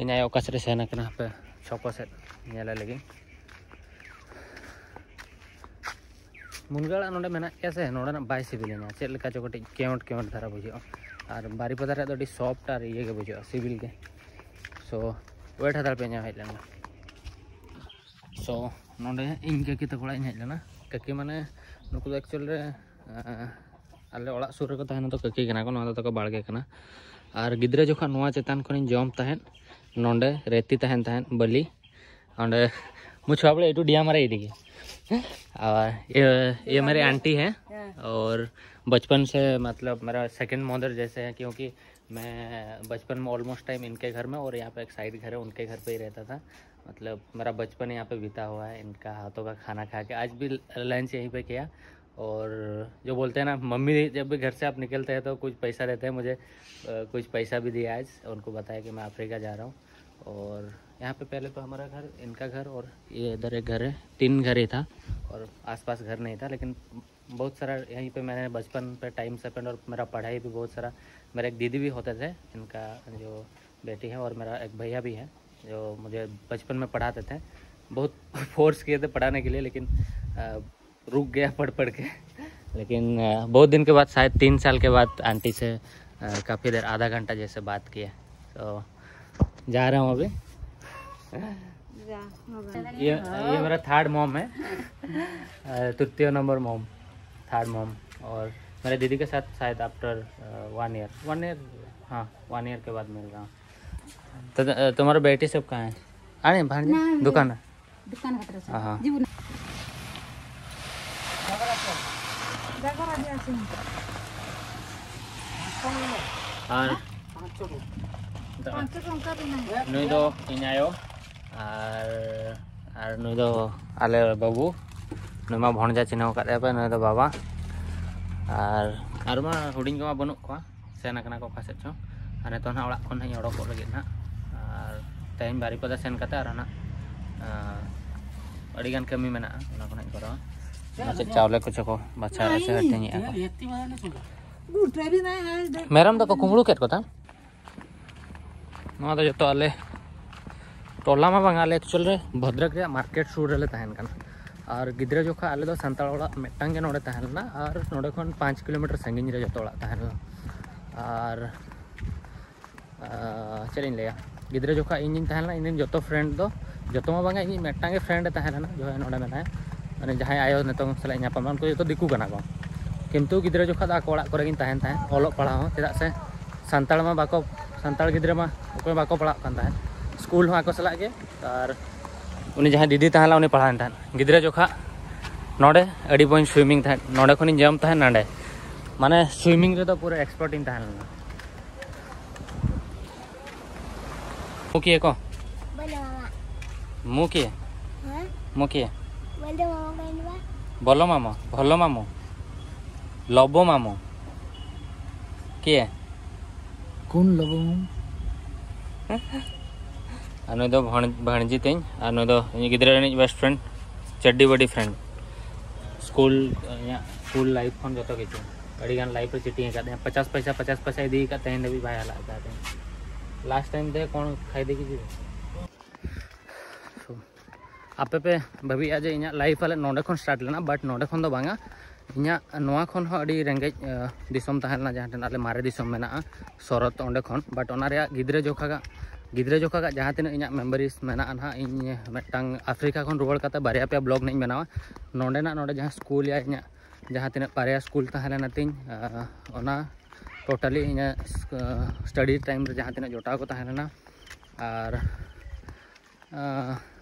ᱤᱧ ᱟᱭᱳ ᱚᱠᱟ ᱥᱮᱫ ᱨᱮ ᱥᱮᱱ ᱟᱠᱟᱱᱟ ᱦᱟᱯᱮ ᱪᱷᱚᱠᱚ ᱥᱮᱫ ᱧᱮᱞᱮ ᱞᱟᱹᱜᱤᱫ᱾ ᱢᱩᱱᱜᱟᱹ ᱟᱲᱟᱜ ᱱᱚᱰᱮ ᱢᱮᱱᱟᱜ ᱜᱮᱭᱟ ᱥᱮ, ᱱᱚᱰᱮᱱᱟᱜ ᱵᱟᱭ ᱥᱤᱵᱤᱞᱤᱧᱟ, ᱪᱮᱫ ᱞᱮᱠᱟ ᱪᱚ ᱠᱟᱹᱴᱤᱡ ᱠᱮᱣᱴ ᱠᱮᱣᱴ ᱫᱷᱟᱨᱟ ᱵᱩᱡᱷᱟᱹᱜᱼᱟ᱾ ᱟᱨ ᱵᱟᱨᱤᱯᱟᱫᱟ ᱨᱮᱭᱟᱜ ᱫᱚ ᱟᱹᱰᱤ ᱥᱚᱯᱷᱴ ᱟᱨ ᱤᱭᱟᱹ ᱜᱮ ᱵᱩᱡᱷᱟᱹᱜᱼᱟ, ᱥᱤᱵᱤᱞ ᱜᱮ᱾ ᱥᱳ ᱳᱭᱮᱴ ᱦᱟᱛᱟᱲ ᱯᱮ, ᱤᱧ ᱦᱮᱡ ᱞᱮᱱ ᱜᱮ᱾ ᱥᱳ ᱱᱚᱰᱮ ᱤᱧ ᱠᱟᱹᱠᱤ ᱛᱟᱠᱚ ᱚᱲᱟᱜ ᱤᱧ ᱦᱮᱡ ᱞᱮᱱᱟ᱾ ᱠᱟᱹᱠᱤ ᱢᱟᱱᱮ ᱱᱩᱠᱩ ᱫᱚ ᱮᱠᱪᱩᱭᱮᱞ ᱨᱮ ᱟᱞᱮ ᱚᱲᱟᱜ ᱥᱩᱨ ᱨᱮᱠᱚ ᱛᱟᱦᱮᱱᱟ, ᱛᱚ ᱠᱟᱹᱠᱤ ᱠᱟᱱᱟ ᱠᱚ᱾ ᱱᱚᱣᱟ ᱫᱚ ᱛᱟᱠᱚ ᱵᱟᱲᱜᱮ ᱠᱟᱱᱟ᱾ ᱟᱨ ᱜᱤᱫᱽᱨᱟᱹ ᱡᱚᱠᱷᱚᱱ ᱱᱚᱣᱟ ᱪᱮᱛᱟᱱ ᱠᱷᱚᱱᱤᱧ ᱡᱚᱢ ᱛᱟᱦᱮᱸᱫ, ᱱᱚᱰᱮ ᱨᱮᱛᱤ ᱛᱟᱦᱮᱱ ᱛᱟᱦᱮᱸᱫ, ᱵᱟᱹᱞᱤ, ᱚᱸᱰᱮ ᱢᱩᱪᱷᱣᱟ ᱵᱚᱞᱮ ᱮᱴᱩ ᱰᱤᱭᱟ ᱢᱟᱨᱮ ᱤᱫᱤ ᱜᱮ᱾ ᱟᱨ ᱤᱭᱟᱹ ᱤᱭᱟᱹ ᱢᱮᱨᱮ ᱟᱱᱴᱤ ᱦᱮᱸ, ᱦᱮᱸ᱾ ᱚᱨ ᱵᱟᱪᱯᱚᱱ ᱥᱮ ᱢᱚᱛᱞᱚᱵ ᱢᱮᱨᱟ ᱥᱮᱠᱮᱱᱰ ᱢᱚᱫᱟᱨ ᱡᱮᱥᱮ ᱦᱮᱸ, ᱠᱤᱭᱩᱸᱠᱤ मैं बचपन में ऑलमोस्ट टाइम इनके घर में और यहाँ पे एक साइड घर है, उनके घर पे ही रहता था। मतलब, मेरा बचपन यहाँ पे बीता हुआ है, इनका हाथों का खाना खा के। आज भी लंच यहीं पे किया, और जो बोलते हैं ना, मम्मी जब भी घर से आप निकलते हैं तो कुछ पैसा देते हैं। मुझे अ, कुछ पैसा भी दिया आज, उनको बताया कि मैं अफ्रीका जा रहा हूँ। और यहाँ पे पहले तो हमारा घर, इनका घर और ये इधर एक घर है, तीन घर ही था और आसपास घर नहीं था, लेकिन बहुत सारा यहीं पे मैंने बचपन पे टाइम स्पेंड और मेरा पढ़ाई भी बहुत सारा। मेरा एक दीदी भी होते थे, इनका जो बेटी है, और मेरा एक भैया भी है जो मुझे बचपन में पढ़ाते थे, बहुत फोर्स किए थे पढ़ाने के लिए, लेकिन अ, रुक गया पढ़ पढ़ के। लेकिन अ, बहुत दिन के बाद, शायद तीन साल के बाद आंटी से काफ़ी देर, आधा घंटा जैसे बात किया। तो जा रहा हूँ अभी। जा, होगा। ये ये मेरा थर्ड मॉम है। अ, तृतीय नंबर मॉम, थर्ड मॉम। और मेरे दीदी के साथ शायद after one year, one year, हाँ, वन ईयर के बाद मिल रहा हूँ। तो अ, तुम्हारा बेटी सब कहाँ है? अरे भांजे, दुकान है। दुकान का तरफ से। हाँ, हाँ। जी, वो ᱟᱨ ᱯᱟᱸᱪ ᱥᱚ ᱴᱟᱠᱟ ᱵᱮᱱᱟᱣ᱾ ᱱᱩᱭ ᱫᱚ ᱤᱧ ᱟᱭᱳ, ᱟᱨ ᱟᱨ ᱱᱩᱭ ᱫᱚ ᱟᱞᱮ ᱵᱟᱹᱵᱩ᱾ ᱱᱩᱭ ᱢᱟ ᱵᱷᱚᱱᱡᱟ, ᱪᱤᱱᱦᱟᱹᱣ ᱟᱠᱟᱫ ᱛᱟᱭᱟ ᱯᱮ, ᱱᱩᱭ ᱫᱚ ᱵᱟᱵᱟ᱾ ᱟᱨ ᱟᱨ ᱢᱟ ᱦᱩᱰᱤᱧ ᱠᱚᱢᱟ ᱵᱟᱹᱱᱩᱜ ᱠᱚᱣᱟ, ᱥᱮᱱ ᱟᱠᱟᱱᱟ ᱠᱚ ᱚᱠᱟ ᱥᱮᱫ ᱪᱚ᱾ ᱟᱨ ᱱᱤᱛᱚᱜ ᱱᱟᱦᱟᱜ ᱚᱲᱟᱜ ᱠᱷᱚᱱ ᱱᱟᱦᱟᱜ ᱤᱧ ᱚᱰᱚᱠᱚᱜ ᱞᱟᱹᱜᱤᱫ ᱱᱟᱦᱟᱜ᱾ ᱟᱨ ᱛᱮᱦᱮᱧ ᱵᱟᱨᱤᱯᱟᱫᱟ ᱥᱮᱱ ᱠᱟᱛᱮ ᱟᱨ ᱱᱟᱦᱟᱜ ᱟᱹᱰᱤ ᱜᱟᱱ ᱠᱟᱹᱢᱤ ᱢᱮᱱᱟᱜᱼᱟ, ᱚᱱᱟ ᱠᱚ ᱱᱟᱦᱟᱜ ᱤᱧ ᱠᱚᱨᱟᱣᱟ᱾ ᱚᱱᱟ ᱪᱮᱫ ᱪᱟᱣᱞᱮ ᱠᱚ ᱪᱚ ᱠᱚ ᱵᱟᱪᱷᱟᱣᱮᱫᱼᱟ ᱥᱮ ᱦᱟᱹᱴᱤᱧᱮᱫᱼᱟ ᱠᱚ᱾ ᱢᱮᱨᱚᱢ ᱫᱚᱠᱚ ᱠᱩᱢᱵᱽᱲᱩ ᱠᱮᱫ ᱠᱚ ᱛᱟᱢ? ᱱᱚᱣᱟ ᱫᱚ ᱡᱚᱛᱚ ᱟᱞᱮ ᱴᱚᱞᱟ ᱢᱟ ᱵᱟᱝ, ᱟᱞᱮ ᱮᱠᱪᱩᱭᱮᱞ ᱨᱮ ᱵᱷᱚᱫᱨᱚᱠ ᱨᱮᱭᱟᱜ ᱢᱟᱨᱠᱮᱴ ᱥᱩᱨ ᱨᱮᱞᱮ ᱛᱟᱦᱮᱱ ᱠᱟᱱᱟ᱾ ᱟᱨ ᱜᱤᱫᱽᱨᱟᱹ ᱡᱚᱠᱷᱚᱱ ᱟᱞᱮ ᱫᱚ ᱥᱟᱱᱛᱟᱲ ᱚᱲᱟᱜ ᱢᱤᱫᱴᱟᱝ ᱜᱮ ᱱᱚᱰᱮ ᱛᱟᱦᱮᱸ ᱞᱮᱱᱟ, ᱟᱨ ᱱᱚᱰᱮ ᱠᱷᱚᱱ ᱯᱟᱸᱪ ᱠᱤᱞᱳᱢᱤᱴᱟᱨ ᱥᱟᱺᱜᱤᱧ ᱨᱮ ᱡᱚᱛᱚ ᱚᱲᱟᱜ ᱛᱟᱦᱮᱸ ᱞᱮᱱᱟ᱾ ᱟᱨ ᱟᱨ ᱪᱮᱫ ᱤᱧ ᱞᱟᱹᱭᱟ, ᱜᱤᱫᱽᱨᱟᱹ ᱡᱚᱠᱷᱚᱱ ᱤᱧᱤᱧ ᱛᱟᱦᱮᱸ ᱞᱮᱱᱟ, ᱤᱧᱨᱮᱱ ᱡᱚᱛᱚ ᱯᱷᱨᱮᱱᱰ ᱫᱚ, ᱡᱚᱛᱚ ᱢᱟ ᱵᱟᱝᱟ, ᱤᱧᱤᱡ ᱢᱤᱫᱴᱟᱝ ᱜᱮ ᱯᱷᱨᱮᱱᱰ ᱮ ᱛᱟᱦᱮᱸ ᱞᱮᱱᱟ, ᱡᱟᱦᱟᱸᱭ ᱱᱚᱰᱮ ᱢᱮᱱᱟᱭᱟ, ᱢᱟᱱᱮ ᱡᱟᱦᱟᱸᱭ ᱟᱭᱳ ᱱᱤᱛᱚᱝ ᱥᱟᱞᱟᱜ ᱤᱧ ᱧᱟᱯᱟᱢ ᱞᱮᱱᱟ, ᱩᱱᱠᱩ ᱡᱚᱛᱚ ᱫᱤᱠᱩ ᱠᱟᱱᱟ ᱠᱚ᱾ ᱠᱤᱱᱛᱩ ᱜᱤᱫᱽᱨᱟᱹ ᱡᱚᱠᱷᱚᱱ ᱫᱚ ᱟᱠᱚ ᱚᱲᱟᱜ ᱠᱚᱨᱮ ᱜᱤᱧ ᱛᱟᱦᱮᱱ ᱛᱟᱦᱮᱸᱫ, ᱚᱞᱚᱜ ᱯᱟᱲᱦᱟᱣ ᱦᱚᱸ, ᱪᱮᱫᱟᱜ ᱥᱮ ᱥᱟᱱᱛᱟᱲ ᱢᱟ ᱵᱟᱠᱚ, ᱥᱟᱱᱛᱟᱲ ᱜᱤᱫᱽᱨᱟᱹ ᱢᱟ ᱚᱠᱚᱭ ᱵᱟᱠᱚ ᱯᱟᱲᱦᱟᱜ ᱠᱟᱱ ᱛᱟᱦᱮᱸᱫ, ᱥᱠᱩᱞ ᱦᱚᱸ ᱟᱠᱚ ᱥᱟᱞᱟᱜ ᱜᱮ᱾ ᱟᱨ ᱩᱱᱤ ᱡᱟᱦᱟᱸᱭ ᱫᱤᱫᱤ ᱛᱟᱦᱮᱸ ᱞᱮᱱᱟ, ᱩᱱᱤ ᱯᱟᱲᱦᱟᱣᱮᱱ ᱛᱟᱦᱮᱸᱫ᱾ ᱜᱤᱫᱽᱨᱟᱹ ᱡᱚᱠᱷᱚᱱ ᱱᱚᱰᱮ ᱟᱹᱰᱤ ᱵᱚᱱ ᱥᱩᱭᱢᱤᱝ ᱛᱟᱦᱮᱸᱫ, ᱱᱚᱰᱮ ᱠᱷᱚᱱᱤᱧ ᱡᱚᱢ ᱛᱟᱦᱮᱸᱫ ᱱᱚᱰᱮ, ᱢᱟᱱᱮ ᱥᱩᱭᱢᱤᱝ ᱨᱮᱫᱚ ᱯᱩᱨᱟᱹ ᱮᱠᱥᱯᱟᱨᱴ ᱤᱧ ᱛᱟᱦᱮᱸ ᱞᱮᱱᱟ᱾ ᱢᱩᱠᱤᱭᱟᱹ ᱠᱚ? ᱵᱚᱞᱮ ᱢᱟᱢᱟ᱾ ᱢᱩᱠᱤᱭᱟᱹ? ᱦᱮᱸ? ᱢᱩᱠᱤᱭᱟᱹ? ᱵᱚᱞᱮ ᱢᱟᱢᱟ ᱠᱚ ᱮᱱ ᱵᱟ᱾ ଭଲ ମାମୁଁ, ଭଲ ମାମୁଁ, ଲବ ମାମୁଁ। କିଏ? কোন লব মামু? ᱟᱨ ᱱᱩᱭ ᱫᱚ ᱵᱷᱟᱬ- ᱵᱷᱟᱬᱡᱤ ᱛᱤᱧ, ᱟᱨ ᱱᱩᱭ ᱫᱚ ᱤᱧ ᱜᱤᱫᱽᱨᱟᱹ ᱨᱤᱱᱤᱡ ᱵᱮᱥᱴ ᱯᱷᱨᱮᱱᱰ, ᱪᱟᱰᱰᱤ ᱵᱟᱰᱤ ᱯᱷᱨᱮᱱᱰ᱾ ᱥᱠᱩᱞ, ᱤᱧᱟᱹᱜ ᱥᱠᱩᱞ ᱞᱟᱭᱤᱯᱷ ᱠᱷᱚᱱ ᱡᱚᱛᱚ ᱠᱤᱪᱷᱩ ᱟᱹᱰᱤ ᱜᱟᱱ ᱞᱟᱭᱤᱯᱷ ᱨᱮ ᱪᱤᱴᱤᱝ ᱟᱠᱟᱫ ᱛᱤᱧᱟᱹ᱾ ᱯᱚᱪᱟᱥ ᱯᱚᱭᱥᱟ, ᱯᱚᱪᱟᱥ ᱯᱚᱭᱥᱟ ᱤᱫᱤ ᱟᱠᱟᱫ, ᱛᱮᱦᱮᱧ ᱫᱷᱟᱹᱵᱤᱡ ᱵᱟᱭ ᱦᱟᱞᱟ ᱟᱠᱟᱫ ᱛᱤᱧᱟᱹ᱾ ᱞᱟᱥᱴ ᱴᱟᱭᱤᱢ ᱛᱮ ᱠᱚᱱ ᱠᱷᱟᱭ ᱫᱮᱠᱷᱤ ᱡᱤ᱾ ᱟᱯᱮ ᱯᱮ ᱵᱷᱟᱹᱵᱤᱭᱮᱫᱼᱟ ᱡᱮ ᱤᱧᱟᱹᱜ ᱞᱟᱭᱤᱯᱷ ᱟᱞᱮ ᱱᱚᱸᱰᱮ ᱠᱷᱚᱱ ᱥᱴᱟᱨᱴ ᱞᱮᱱᱟ, ᱵᱟᱴ ᱱᱚᱸᱰᱮ ᱠᱷᱚᱱ ᱫᱚ ᱵᱟᱝᱟ᱾ ᱤᱧᱟᱹᱜ ᱱᱚᱣᱟ ᱠᱷᱚᱱ ᱦᱚᱸ ᱟᱹᱰᱤ ᱨᱮᱸᱜᱮᱡ, ᱟᱸ, ᱫᱤᱥᱚᱢ ᱛᱟᱦᱮᱸ ᱞᱮᱱᱟ, ᱡᱟᱦᱟᱸ ᱴᱷᱮᱱ ᱟᱞᱮ ᱢᱟᱨᱮ ᱫᱤᱥᱚᱢ ᱢᱮᱱᱟᱜᱼᱟ, ᱥᱚᱨᱚᱛ, ᱚᱸᱰᱮ ᱠᱷᱚᱱ᱾ ᱵᱟᱴ ᱚᱱᱟ ᱨᱮᱭᱟᱜ ᱜᱤᱫᱽᱨᱟᱹ ᱡᱚᱠᱷᱟᱜᱟᱜ, ᱜᱤᱫᱽᱨᱟᱹ ᱡᱚᱠᱷᱟᱜᱟᱜ ᱡᱟᱦᱟᱸ ᱛᱤᱱᱟᱹᱜ ᱤᱧᱟᱹᱜ ᱢᱮᱢᱳᱨᱤᱡᱽ ᱢᱮᱱᱟᱜᱼᱟ ᱱᱟᱦᱟᱜ, ᱤᱧ ᱢᱤᱫᱴᱟᱝ ᱟᱯᱷᱨᱤᱠᱟ ᱠᱷᱚᱱ ᱨᱩᱣᱟᱹᱲ ᱠᱟᱛᱮ ᱵᱟᱨᱭᱟ ᱯᱮᱭᱟ ᱵᱞᱚᱜᱽ ᱱᱟᱦᱟᱜ ᱤᱧ ᱵᱮᱱᱟᱣᱟ᱾ ᱱᱚᱸᱰᱮᱱᱟᱜ, ᱱᱚᱸᱰᱮ ᱡᱟᱦᱟᱸ ᱥᱠᱩᱞ ᱭᱟ ᱤᱧᱟᱹᱜ, ᱡᱟᱦᱟᱸ ᱛᱤᱱᱟᱹᱜ ᱵᱟᱨᱭᱟ ᱥᱠᱩᱞ ᱛᱟᱦᱮᱸ ᱞᱮᱱᱟ ᱛᱤᱧ, ᱟᱸ, ᱚᱱᱟ ᱴᱳᱴᱟᱞᱤ ᱤᱧᱟᱹᱜ, ᱟᱸ, ᱥᱴᱟᱰᱤ ᱴᱟᱭᱤᱢ ᱨᱮ ᱡᱟᱦᱟᱸ ᱛᱤᱱᱟᱹᱜ ᱡᱚᱴᱟᱣ ᱠᱚ ᱛᱟᱦᱮᱸ ᱞᱮᱱᱟ, ᱟᱨ ᱟᱸ,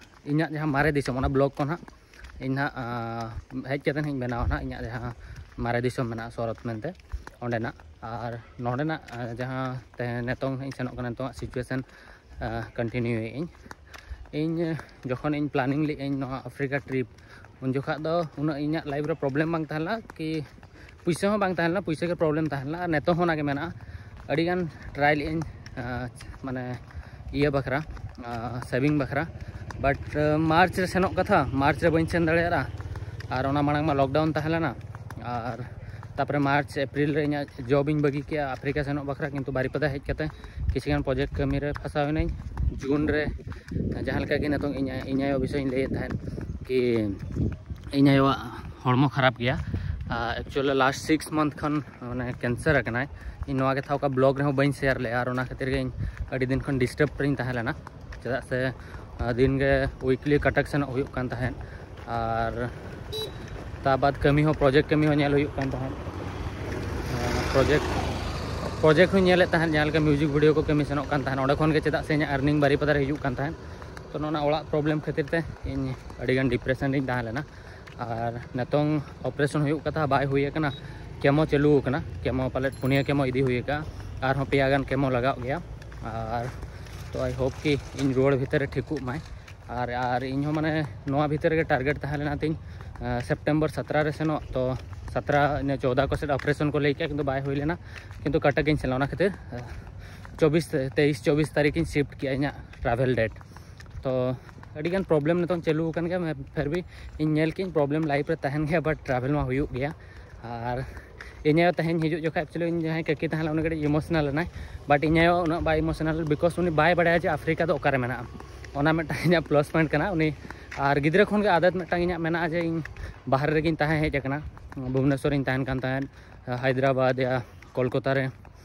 ᱤᱧᱟᱹᱜ ᱡᱟᱦᱟᱸ ᱢᱟᱨᱮ ᱫᱤᱥᱚᱢ, ᱚᱱᱟ ᱵᱞᱚᱜᱽ ᱠᱚ ᱱᱟᱦᱟᱜ ᱤᱧ ᱱᱟᱦᱟᱜ, ᱟᱸ, ᱦᱮᱡ ᱠᱟᱛᱮ ᱱᱟᱦᱟᱜ ᱤᱧ ᱵᱮᱱᱟᱣᱟ ᱱᱟᱦᱟᱜ ᱤᱧᱟᱹᱜ ᱡᱟᱦᱟᱸ ᱢᱟᱨᱮ ᱫᱤᱥᱚᱢ ᱢᱮᱱᱟᱜᱼᱟ, ᱥᱚᱨᱚᱛ ᱢᱮᱱᱛᱮ, ᱚᱸᱰᱮᱱᱟᱜ᱾ ᱟᱨ ᱱᱚᱸᱰᱮᱱᱟᱜ, ᱟᱸ, ᱡᱟᱦᱟᱸ ᱛᱮᱦᱮᱧ ᱱᱤᱛᱚᱝ ᱤᱧ ᱥᱮᱱᱚᱜ ᱠᱟᱱᱟ, ᱱᱤᱛᱚᱝᱟᱜ ᱥᱤᱪᱩᱭᱮᱥᱚᱱ, ᱟᱸ, ᱠᱚᱱᱴᱤᱱᱤᱭᱩᱭᱮᱫ ᱟᱹᱧ᱾ ᱤᱧ ᱡᱚᱠᱷᱚᱱ ᱤᱧ ᱯᱞᱟᱱᱤᱝ ᱞᱮᱫ ᱟᱹᱧ ᱱᱚᱣᱟ ᱟᱯᱷᱨᱤᱠᱟ ᱴᱨᱤᱯ, ᱩᱱ ᱡᱚᱠᱷᱟᱜ ᱫᱚ ᱩᱱᱟᱹᱜ ᱤᱧᱟᱹᱜ ᱞᱟᱭᱤᱯᱷ ᱨᱮ ᱯᱨᱚᱵᱞᱮᱢ ᱵᱟᱝ ᱛᱟᱦᱮᱸ ᱞᱮᱱᱟ, ᱠᱤ ᱯᱩᱭᱥᱟᱹ ᱦᱚᱸ ᱵᱟᱝ ᱛᱟᱦᱮᱸ ᱞᱮᱱᱟ, ᱯᱩᱭᱥᱟᱹ ᱜᱮ ᱯᱨᱚᱵᱞᱮᱢ ᱛᱟᱦᱮᱸ ᱞᱮᱱᱟ᱾ ᱟᱨ ᱱᱤᱛᱚᱜ ᱦᱚᱸ ᱚᱱᱟ ᱜᱮ ᱢᱮᱱᱟᱜᱼᱟ᱾ ᱟᱹᱰᱤ ᱜᱟᱱ ᱴᱨᱟᱭ ᱞᱮᱫ ᱟᱹᱧ, ᱟᱸ, ᱢᱟᱱᱮ ᱤᱭᱟᱹ ᱵᱟᱠᱷᱨᱟ, ᱥᱮᱵᱷᱤᱝ ᱵᱟᱠᱷᱨᱟ, ᱵᱟᱴ ᱢᱟᱨᱪ ᱨᱮ ᱥᱮᱱᱚᱜ ᱠᱟᱛᱷᱟ, ᱢᱟᱨᱪ ᱨᱮ ᱵᱟᱹᱧ ᱥᱮᱱ ᱫᱟᱲᱮᱭᱟᱫᱟ᱾ ᱟᱨ ᱚᱱᱟ ᱢᱟᱲᱟᱝ ᱢᱟ ᱞᱚᱠᱰᱟᱣᱩᱱ ᱛᱟᱦᱮᱸ ᱞᱮᱱᱟ᱾ ᱟᱨ ᱛᱟᱨᱯᱚᱨᱮ ᱢᱟᱨᱪ ᱮᱯᱨᱤᱞ ᱨᱮ ᱤᱧᱟᱹᱜ ᱡᱚᱵ ᱤᱧ ᱵᱟᱹᱜᱤ ᱠᱮᱜᱼᱟ ᱟᱯᱷᱨᱤᱠᱟ ᱥᱮᱱᱚᱜ ᱵᱟᱠᱷᱨᱟ, ᱠᱤᱱᱛᱩ ᱵᱟᱨᱤᱯᱟᱫᱟ ᱦᱮᱡ ᱠᱟᱛᱮ ᱠᱤᱪᱷᱩ ᱜᱟᱱ ᱯᱨᱚᱡᱮᱠᱴ ᱠᱟᱹᱢᱤ ᱨᱮ ᱯᱷᱟᱥᱟᱣ ᱮᱱᱟᱹᱧ᱾ ᱡᱩᱱ ᱨᱮ ᱡᱟᱦᱟᱸ ᱞᱮᱠᱟ ᱜᱮ ᱱᱤᱛᱚᱝ ᱤᱧ, ᱤᱧ ᱟᱭᱳ ᱵᱤᱥᱚᱭ ᱤᱧ ᱞᱟᱹᱭᱮᱫ ᱛᱟᱦᱮᱸᱫ ᱠᱤ ᱤᱧ ᱟᱭᱳᱣᱟᱜ ᱦᱚᱲᱢᱚ ᱠᱷᱟᱨᱟᱯ ᱜᱮᱭᱟ᱾ ᱮᱠᱪᱩᱭᱮᱞᱤ ᱞᱟᱥᱴ ᱥᱤᱠᱥ ᱢᱟᱱᱛᱷ ᱠᱷᱚᱱ ᱢᱟᱱᱮ ᱠᱮᱱᱥᱟᱨ ᱟᱠᱟᱱᱟᱭ᱾ ᱤᱧ ᱱᱚᱣᱟ ᱠᱟᱛᱷᱟ ᱚᱠᱟ ᱵᱞᱚᱜ ᱨᱮᱦᱚᱸ ᱵᱟᱹᱧ ᱥᱮᱭᱟᱨ ᱞᱮᱜᱼᱟ, ᱟᱨ ᱚᱱᱟ ᱠᱷᱟᱹᱛᱤᱨ ᱜᱮ ᱤᱧ ᱟᱹᱰᱤ ᱫᱤᱱ ᱠᱷᱚᱱ ᱰᱤᱥᱴᱟᱨᱵ ᱨᱤᱧ ᱛᱟᱦᱮᱸ ᱞᱮᱱᱟ, ᱪᱮᱫᱟᱜ ᱥᱮ, ᱟᱸ, ᱫᱤᱱ ᱜᱮ ᱩᱭᱤᱠᱞᱤ ᱠᱟᱴᱟᱠ ᱥᱮᱱᱚᱜ ᱦᱩᱭᱩᱜ ᱠᱟᱱ ᱛᱟᱦᱮᱸᱫ᱾ ᱟᱨ ᱛᱟ ᱵᱟᱫ ᱠᱟᱹᱢᱤ ᱦᱚᱸ, ᱯᱨᱚᱡᱮᱠᱴ ᱠᱟᱹᱢᱤ ᱦᱚᱸ ᱧᱮᱞ ᱦᱩᱭᱩᱜ ᱠᱟᱱ ᱛᱟᱦᱮᱸᱫ᱾ ᱯᱨᱚᱡᱮᱠᱴ, ᱯᱨᱚᱡᱮᱠᱴ ᱦᱚᱸᱧ ᱧᱮᱞᱮᱫ ᱛᱟᱦᱮᱸᱫ, ᱡᱟᱦᱟᱸ ᱞᱮᱠᱟ ᱢᱤᱣᱡᱤᱠ ᱵᱷᱤᱰᱤᱭᱳ ᱠᱚ ᱠᱟᱹᱢᱤ ᱥᱮᱱᱚᱜ ᱠᱟᱱ ᱛᱟᱦᱮᱸᱫ, ᱚᱸᱰᱮ ᱠᱷᱚᱱ ᱜᱮ ᱪᱮᱫᱟᱜ ᱥᱮ ᱤᱧᱟᱹᱜ ᱟᱨᱱᱤᱝ ᱵᱟᱨᱤᱯᱟᱫᱟ ᱨᱮ ᱦᱤᱡᱩᱜ ᱠᱟᱱ ᱛᱟᱦᱮᱸᱫ᱾ ᱛᱚ, ᱱᱚᱣᱟ ᱚᱲᱟᱜ ᱯᱨᱚᱵᱞᱮᱢ ᱠᱷᱟᱹᱛᱤᱨ ᱛᱮ ᱤᱧ ᱟᱹᱰᱤᱜᱟᱱ ᱰᱤᱯᱨᱮᱥᱚᱱ ᱨᱤᱧ ᱛᱟᱦᱮᱸ ᱞᱮᱱᱟ᱾ ᱟᱨ ᱱᱤᱛᱚᱝ ᱚᱯᱟᱨᱮᱥᱚᱱ ᱦᱩᱭᱩᱜ ᱠᱟᱛᱷᱟ ᱵᱟᱭ ᱦᱩᱭ ᱟᱠᱟᱱᱟ, ᱠᱮᱢᱳ ᱪᱟᱹᱞᱩ ᱟᱠᱟᱱᱟ, ᱠᱮᱢᱳ ᱯᱟᱞᱮᱫ ᱯᱩᱱᱭᱟᱹ ᱠᱮᱢᱳ ᱤᱫᱤ ᱦᱩᱭ ᱟᱠᱟᱱᱟ, ᱟᱨᱦᱚᱸ ᱯᱮᱭᱟ ᱜᱟᱱ ᱠᱮᱢᱳ ᱞᱟᱜᱟᱜ ᱜᱮᱭᱟ᱾ ᱟᱨ ᱛᱚ, ᱟᱭ ᱦᱳᱯ ᱠᱤ ᱤᱧ ᱨᱩᱣᱟᱹᱲ ᱵᱷᱤᱛᱟᱹᱨ ᱨᱮ ᱴᱷᱤᱠᱚᱜ ᱢᱟᱭ᱾ ᱟᱨ, ᱟᱨ ᱤᱧ ᱦᱚᱸ ᱢᱟᱱᱮ ᱱᱚᱣᱟ ᱵᱷᱤᱛᱟᱹᱨ ᱨᱮᱜᱮ ᱴᱟᱨᱜᱮᱴ ᱛᱟᱦᱮᱸ ᱞᱮᱱᱟ ᱛᱤᱧ, ᱥᱮᱯᱴᱮᱢᱵᱚᱨ ᱥᱟᱛᱨᱟ ᱨᱮ ᱥᱮᱱᱚᱜ, ᱛᱚ ᱥᱟᱛᱨᱟ ᱤᱱᱟᱹ ᱪᱳᱫᱟ ᱠᱚ ᱥᱮᱫ ᱚᱯᱟᱨᱮᱥᱚᱱ ᱠᱚ ᱞᱟᱹᱭ ᱠᱮᱜᱼᱟ, ᱠᱤᱱᱛᱩ ᱵᱟᱭ ᱦᱩᱭ ᱞᱮᱱᱟ, ᱠᱤᱱᱛᱩ ᱠᱟᱴᱟᱠ ᱜᱤᱧ ᱥᱮᱱ ᱞᱮᱱᱟ᱾ ᱚᱱᱟ ᱠᱷᱟᱹᱛᱤᱨ ᱪᱚᱵᱵᱤᱥ, ᱛᱮᱭᱤᱥ ᱪᱚᱵᱵᱤᱥ ᱛᱟᱹᱨᱤᱠᱷ ᱤᱧ ᱥᱤᱯᱴ ᱠᱮᱜᱼᱟ ᱤᱧᱟᱹᱜ ᱴᱨᱟᱵᱷᱮᱞ ᱰᱮᱴ᱾ ᱛᱚ ᱟᱹᱰᱤᱜᱟᱱ ᱯᱨᱚᱵᱞᱮᱢ ᱱᱤᱛᱚᱝ ᱪᱟᱹᱞᱩ ᱟᱠᱟᱱ ᱜᱮᱭᱟ, ᱯᱷᱤᱨ ᱵᱷᱤ ᱤᱧ ᱧᱮᱞ ᱠᱮᱜᱼᱟᱹᱧ ᱯᱨᱚᱵᱞᱮᱢ ᱞᱟᱭᱤᱯᱷ ᱨᱮ ᱛᱟᱦᱮᱱ ᱜᱮᱭᱟ, ᱵᱟᱴ ᱴᱨᱟᱵᱷᱮᱞ ᱢᱟ ᱦᱩᱭᱩᱜ ᱜᱮᱭᱟ᱾ ᱟᱨ ᱤᱧ ᱟᱭᱳ ᱛᱮᱦᱮᱧ ᱦᱤᱡᱩᱜ ᱡᱚᱠᱷᱟᱡ ᱮᱠᱪᱩᱭᱮᱞᱤ ᱤᱧ ᱡᱟᱦᱟᱸᱭ ᱠᱟᱹᱠᱤ ᱛᱟᱦᱮᱸ ᱞᱮᱱᱟ ᱩᱱᱤ ᱠᱟᱹᱴᱤᱡ ᱤᱢᱳᱥᱚᱱᱟᱞ ᱮᱱᱟᱭ, ᱵᱟᱴ ᱤᱧ ᱟᱭᱳ ᱩᱱᱟᱹᱜ ᱵᱟᱭ ᱤᱢᱳᱥᱚᱱᱟᱞ, ᱵᱤᱠᱚᱡᱽ ᱩᱱᱤ ᱵᱟᱭ ᱵᱟᱲᱟᱭᱟ ᱡᱮ ᱟᱯᱷᱨᱤᱠᱟ ᱫᱚ ᱚᱠᱟᱨᱮ ᱢᱮᱱᱟᱜᱼᱟ᱾ ᱚᱱᱟ ᱢᱤᱫᱴᱟᱝ ᱤᱧᱟᱹᱜ ᱯᱞᱟᱥ ᱯᱚᱭᱮᱱᱴ ᱠᱟᱱᱟ᱾ ᱩᱱᱤ ᱟᱨ ᱜᱤᱫᱽᱨᱟᱹ ᱠᱷᱚᱱ ᱜᱮ ᱟᱫᱟᱛ ᱢᱤᱫᱴᱟᱝ ᱤᱧᱟᱹᱜ ᱢᱮᱱᱟᱜᱼᱟ ᱡᱮ ᱤᱧ ᱵᱟᱦᱨᱮ ᱨᱮᱜᱮᱧ ᱛᱟᱦᱮᱸ ᱦᱮᱡ ᱟᱠᱟᱱᱟ, ᱵᱷᱩᱵᱽᱱᱮᱥᱚᱨ ᱤᱧ ᱛᱟᱦᱮᱱ ᱠᱟᱱ ᱛᱟᱦᱮᱸᱫ, ᱦᱟᱭᱫᱨᱟᱵᱟᱫᱽ ᱭᱟ ᱠᱳᱞᱠᱟᱛᱟ ᱨᱮ᱾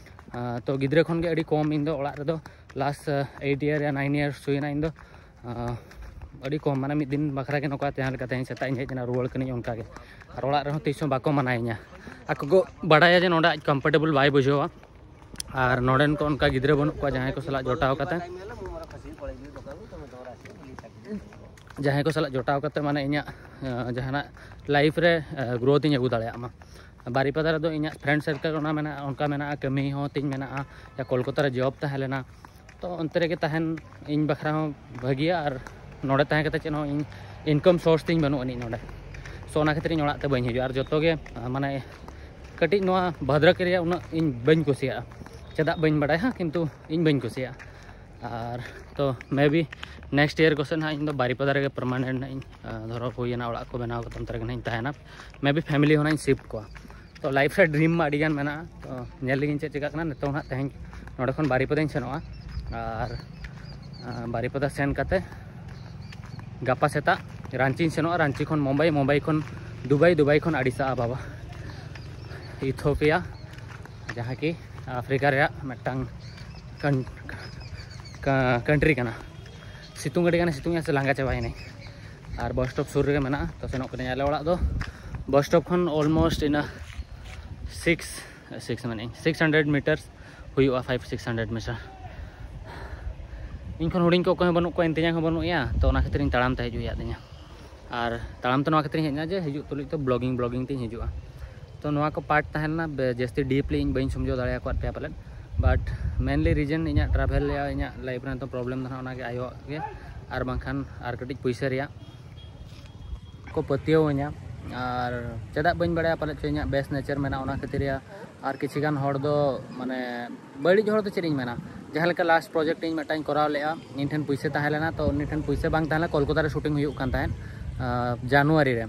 ᱟᱨ ᱛᱚ ᱜᱤᱫᱽᱨᱟᱹ ᱠᱷᱚᱱ ᱜᱮ ᱟᱹᱰᱤ ᱠᱚᱢ ᱤᱧ ᱫᱚ ᱚᱲᱟᱜ ᱨᱮᱫᱚ ᱞᱟᱥᱴ ᱮᱭᱤᱴ ᱤᱭᱟᱨ ᱭᱟ ᱱᱟᱭᱤᱱ ᱤᱭᱟᱨᱥ ᱦᱩᱭᱮᱱᱟ ᱤᱧ ᱫᱚ᱾ ᱟᱨ ᱟᱹᱰᱤ ᱠᱚᱢ, ᱢᱟᱱᱮ ᱢᱤᱫ ᱫᱤᱱ ᱵᱟᱠᱷᱨᱟ ᱜᱮ ᱱᱚᱝᱠᱟ ᱛᱟᱦᱮᱸ ᱞᱮᱠᱟ ᱛᱮᱦᱮᱧ ᱥᱮᱛᱟᱜ ᱤᱧ ᱦᱮᱡ ᱮᱱᱟ, ᱨᱩᱣᱟᱹᱲ ᱠᱟᱹᱱᱟᱹᱧ ᱚᱱᱠᱟ ᱜᱮ᱾ ᱟᱨ ᱚᱲᱟᱜ ᱨᱮᱦᱚᱸ ᱛᱤᱥ ᱦᱚᱸ ᱵᱟᱠᱚ ᱢᱟᱱᱟᱭᱤᱧᱟ᱾ ᱟᱠᱚ ᱠᱚ ᱵᱟᱰᱟᱭᱟ ᱡᱮ ᱱᱚᱰᱮ ᱟᱡ ᱠᱚᱢᱯᱷᱚᱨᱴᱮᱵᱚᱞ ᱵᱟᱭ ᱵᱩᱡᱷᱟᱹᱣᱟ᱾ ᱟᱨ ᱱᱚᱰᱮᱱ ᱠᱚ ᱚᱱᱠᱟ ᱜᱤᱫᱽᱨᱟᱹ ᱵᱟᱹᱱᱩᱜ ᱠᱚᱣᱟ ᱡᱟᱦᱟᱸᱭ ᱠᱚ ᱥᱟᱞᱟᱜ ᱡᱚᱴᱟᱣ ᱠᱟᱛᱮ, ᱡᱟᱦᱟᱸᱭ ᱠᱚ ᱥᱟᱞᱟᱜ ᱡᱚᱴᱟᱣ ᱠᱟᱛᱮ ᱢᱟᱱᱮ ᱤᱧᱟᱹᱜ ᱡᱟᱦᱟᱱᱟᱜ ᱞᱟᱭᱤᱯᱷ ᱨᱮ ᱜᱨᱳᱛᱷ ᱤᱧ ᱟᱹᱜᱩ ᱫᱟᱲᱮᱭᱟᱜ ᱢᱟ᱾ ᱵᱟᱨᱤᱯᱟᱫᱟ ᱨᱮᱫᱚ ᱤᱧᱟᱹᱜ ᱯᱷᱨᱮᱱᱰ ᱥᱟᱨᱠᱮᱞ ᱚᱱᱟ ᱢᱮᱱᱟᱜᱼᱟ, ᱚᱱᱠᱟ ᱢᱮᱱᱟᱜᱼᱟ, ᱠᱟᱹᱢᱤ ᱦᱚᱸ ᱛᱤᱧ ᱢᱮᱱᱟᱜᱼᱟ, ᱭᱟ ᱠᱳᱞᱠᱟᱛᱟ ᱨᱮ ᱡᱚᱵ ᱛᱟᱦᱮᱸ ᱞᱮᱱᱟ᱾ ᱛᱚ ᱚᱱᱛᱮ ᱨᱮᱜᱮ ᱛᱟᱦᱮᱱ ᱤᱧ ᱵᱟᱠᱷᱨᱟ ᱦᱚᱸ ᱵᱷᱟᱹᱜᱤᱭᱟ, ᱟᱨ ᱱᱚᱰᱮ ᱛᱟᱦᱮᱸ ᱠᱟᱛᱮ ᱪᱮᱫ ᱦᱚᱸ ᱤᱧ ᱤᱱᱠᱟᱢ ᱥᱳᱨᱥ ᱛᱤᱧ ᱵᱟᱹᱱᱩᱜ ᱟᱹᱱᱤᱡ ᱱᱚᱰᱮ᱾ ᱥᱳ ᱚᱱᱟ ᱠᱷᱟᱹᱛᱤᱨ ᱤᱧ ᱚᱲᱟᱜ ᱛᱮ ᱵᱟᱹᱧ ᱦᱤᱡᱩᱜᱼᱟ᱾ ᱟᱨ ᱡᱚᱛᱚ ᱜᱮ ᱢᱟᱱᱮ ᱠᱟᱹᱴᱤᱡ ᱱᱚᱣᱟ ᱵᱷᱟᱫᱨᱚᱠ ᱮᱨᱤᱭᱟ ᱩᱱᱟᱹᱜ ᱤᱧ ᱵᱟᱹᱧ ᱠᱩᱥᱤᱭᱟᱜᱼᱟ, ᱪᱮᱫᱟᱜ ᱵᱟᱹᱧ ᱵᱟᱲᱟᱭᱟ, ᱠᱤᱱᱛᱩ ᱤᱧ ᱵᱟᱹᱧ ᱠᱩᱥᱤᱭᱟᱜᱼᱟ᱾ ᱟᱨ ᱛᱚ ᱢᱮ ᱵᱤ ᱱᱮᱠᱥᱴ ᱤᱭᱟᱨ ᱠᱚᱥᱮᱫ ᱦᱟᱸᱜ ᱤᱧ ᱫᱚ ᱵᱟᱨᱤᱯᱟᱫᱟ ᱨᱮᱜᱮ ᱯᱟᱨᱢᱟᱱᱮᱱᱴ ᱦᱟᱸᱜ ᱤᱧ, ᱟᱨ ᱫᱷᱚᱨᱚ ᱦᱩᱭᱮᱱᱟ, ᱚᱲᱟᱜ ᱠᱚ ᱵᱮᱱᱟᱣ ᱠᱟᱛᱮ ᱚᱱᱛᱮ ᱨᱮᱜᱮ ᱦᱟᱸᱜ ᱤᱧ ᱛᱟᱦᱮᱱᱟ᱾ ᱢᱮ ᱵᱤ ᱯᱷᱮᱢᱤᱞᱤ ᱦᱚᱸ ᱦᱟᱸᱜ ᱤᱧ ᱥᱤᱯᱴ ᱠᱚᱣᱟ᱾ ᱛᱚ ᱞᱟᱭᱤᱯᱷ ᱨᱮ ᱰᱨᱤᱢ ᱢᱟ ᱟᱹᱰᱤᱜᱟᱱ ᱢᱮᱱᱟᱜᱼᱟ᱾ ᱛᱚ ᱧᱮᱞ ᱞᱮᱜᱤᱧ ᱪᱮᱫ ᱪᱤᱠᱟᱹᱜ ᱠᱟᱱᱟ᱾ ᱱᱤᱛᱚᱝ ᱦᱟᱸᱜ ᱛᱮᱦᱮᱧ ᱱᱚᱰᱮ ᱠᱷᱚᱱ ᱵᱟᱨᱤᱯᱟᱫᱟᱧ ᱥᱮᱱᱚᱜᱼᱟ, ᱟᱨ ᱵᱟᱨᱤᱯᱟᱫᱟ ᱥᱮᱱ ᱠᱟᱛᱮ ᱜᱟᱯᱟ ᱥᱮᱛᱟᱜ ᱨᱟᱸᱪᱤᱧ ᱥᱮᱱᱚᱜᱼᱟ, ᱨᱟᱸᱪᱤ ᱠᱷᱚᱱ ᱢᱩᱢᱵᱟᱭ, ᱢᱩᱢᱵᱟᱭ ᱠᱷᱚᱱ ᱫᱩᱵᱟᱭ, ᱫᱩᱵᱟᱭ ᱠᱷᱚᱱ ᱟᱹᱰᱤᱥᱟ ᱟᱵᱟᱵᱟ ᱤᱛᱷᱳᱯᱤᱭᱟ, ᱡᱟᱦᱟᱸ ᱠᱤ ᱟᱯᱷᱨᱤᱠᱟ ᱨᱮᱭᱟᱜ ᱢᱤᱫᱴᱟᱝ ᱠᱟᱱᱴᱨᱤ ᱠᱟᱱᱟ᱾ ᱥᱤᱛᱩᱝ ᱟᱹᱰᱤ ᱜᱟᱱᱮ ᱥᱤᱛᱩᱝ ᱮᱜᱼᱟ, ᱥᱮ ᱞᱟᱸᱜᱟ ᱪᱟᱵᱟᱭᱮᱱᱟᱹᱧ᱾ ᱟᱨ ᱵᱚᱥ ᱥᱴᱚᱯ ᱥᱩᱨ ᱨᱮᱜᱮ ᱢᱮᱱᱟᱜᱼᱟ, ᱛᱚ ᱥᱮᱱᱚᱜ ᱠᱟᱹᱱᱟᱹᱧ᱾ ᱟᱞᱮ ᱚᱲᱟᱜ ᱫᱚ ᱵᱚᱥ ᱥᱴᱚᱯ ᱠᱷᱚᱱ ᱚᱞᱢᱳᱥᱴ ᱤᱱᱟᱹ ᱥᱤᱠᱥ ᱥᱤᱠᱥ ᱢᱮᱱᱮᱫ ᱥᱤᱠᱥ ᱦᱟᱱᱰᱨᱮᱰ ᱢᱤᱴᱟᱨᱥ ᱦᱩᱭᱩᱜᱼᱟ, ᱯᱷᱟᱭᱤᱵᱷ ᱥᱤᱠᱥ ᱦᱟᱱᱰᱨᱮᱰ ᱢᱤᱴᱟᱨ᱾ ᱤᱧ ᱠᱷᱚᱱ ᱦᱩᱰᱤᱧ ᱠᱚ ᱚᱠᱚᱭ ᱦᱚᱸ ᱵᱟᱹᱱᱩᱜ ᱠᱚᱣᱟ, ᱤᱧ ᱛᱮᱧᱟᱝ ᱦᱚᱸ ᱵᱟᱹᱱᱩᱜ ᱮᱭᱟ, ᱛᱚ ᱚᱱᱟ ᱠᱷᱟᱹᱛᱤᱨ ᱤᱧ ᱛᱟᱲᱟᱢ ᱛᱮ ᱦᱤᱡᱩᱜ ᱦᱩᱭᱩᱜ ᱛᱤᱧᱟ᱾ ᱟᱨ ᱛᱟᱲᱟᱢ ᱛᱮ ᱱᱚᱣᱟ ᱠᱷᱟᱹᱛᱤᱨ ᱤᱧ ᱦᱮᱡ ᱮᱱᱟ ᱡᱮ ᱦᱤᱡᱩᱜ ᱛᱩᱞᱩᱡ ᱛᱚ ᱵᱞᱚᱜᱤᱝ ᱵᱞᱚᱜᱤᱝ ᱛᱤᱧ ᱦᱤᱡᱩᱜᱼᱟ᱾ ᱛᱚ ᱱᱚᱣᱟ ᱠᱚ ᱯᱟᱨᱴ ᱛᱟᱦᱮᱸ ᱞᱮᱱᱟ, ᱵᱮ- ᱡᱟᱹᱥᱛᱤ ᱰᱤᱯᱞᱤ ᱤᱧ ᱵᱟᱹᱧ ᱥᱚᱢᱡᱷᱟᱹᱣ ᱫᱟᱲᱮᱭᱟᱠᱚᱣᱟ ᱯᱮᱭᱟ ᱯᱟᱞᱮᱫ᱾ ᱵᱟᱴ ᱢᱮᱱᱞᱤ ᱨᱤᱡᱮᱱ ᱤᱧᱟᱹᱜ ᱴᱨᱟᱵᱷᱮᱞ ᱨᱮᱭᱟᱜ, ᱤᱧᱟᱹᱜ ᱞᱟᱭᱤᱯᱷ ᱨᱮ ᱱᱤᱛᱚᱜ ᱯᱨᱚᱵᱞᱮᱢ ᱫᱚ ᱱᱟᱦᱟᱜ ᱚᱱᱟᱜᱮ ᱟᱭᱳᱣᱟᱜ ᱜᱮ, ᱟᱨ ᱵᱟᱝᱠᱷᱟᱱ ᱟᱨ ᱠᱟᱹᱴᱤᱡ ᱯᱩᱭᱥᱟᱹ ᱨᱮᱭᱟᱜ᱾ ᱠᱚ ᱯᱟᱹᱛᱭᱟᱹᱣᱟᱹᱧᱟ᱾ ᱟᱨ ᱪᱮᱫᱟᱜ ᱵᱟᱹᱧ ᱵᱟᱲᱟᱭᱟ, ᱯᱟᱞᱮᱫ ᱪᱚ ᱤᱧᱟᱹᱜ ᱵᱮᱥ ᱱᱮᱪᱟᱨ ᱢᱮᱱᱟᱜᱼᱟ, ᱚᱱᱟ ᱠᱷᱟᱹᱛᱤᱨ ᱭᱟ᱾ ᱟᱨ ᱠᱤᱪᱷᱤ ᱜᱟᱱ ᱦᱚᱲ ᱫᱚ ᱢᱟᱱᱮ ᱵᱟᱹᱲᱤᱡ ᱦᱚᱲ ᱫᱚ ᱪᱮᱫ ᱤᱧ ᱢᱮᱱᱟ, ᱡᱟᱦᱟᱸ ᱞᱮᱠᱟ ᱞᱟᱥᱴ ᱯᱨᱚᱡᱮᱠᱴ ᱤᱧ ᱢᱤᱫᱴᱟᱝ ᱠᱚᱨᱟᱣ ᱞᱮᱫᱼᱟ, ᱤᱧ ᱴᱷᱮᱱ ᱯᱩᱭᱥᱟᱹ ᱛᱟᱦᱮᱸ ᱞᱮᱱᱟ, ᱛᱚ ᱩᱱᱤ ᱴᱷᱮᱱ ᱯᱩᱭᱥᱟᱹ ᱵᱟᱝ ᱛᱟᱦᱮᱸ ᱞᱮᱱᱟ, ᱠᱳᱞᱠᱟᱛᱟ ᱨᱮ ᱥᱩᱴᱤᱝ ᱦᱩᱭᱩᱜ ᱠᱟᱱ ᱛᱟᱦᱮᱸᱫ ᱡᱟᱱᱩᱣᱟᱨᱤ ᱨᱮ᱾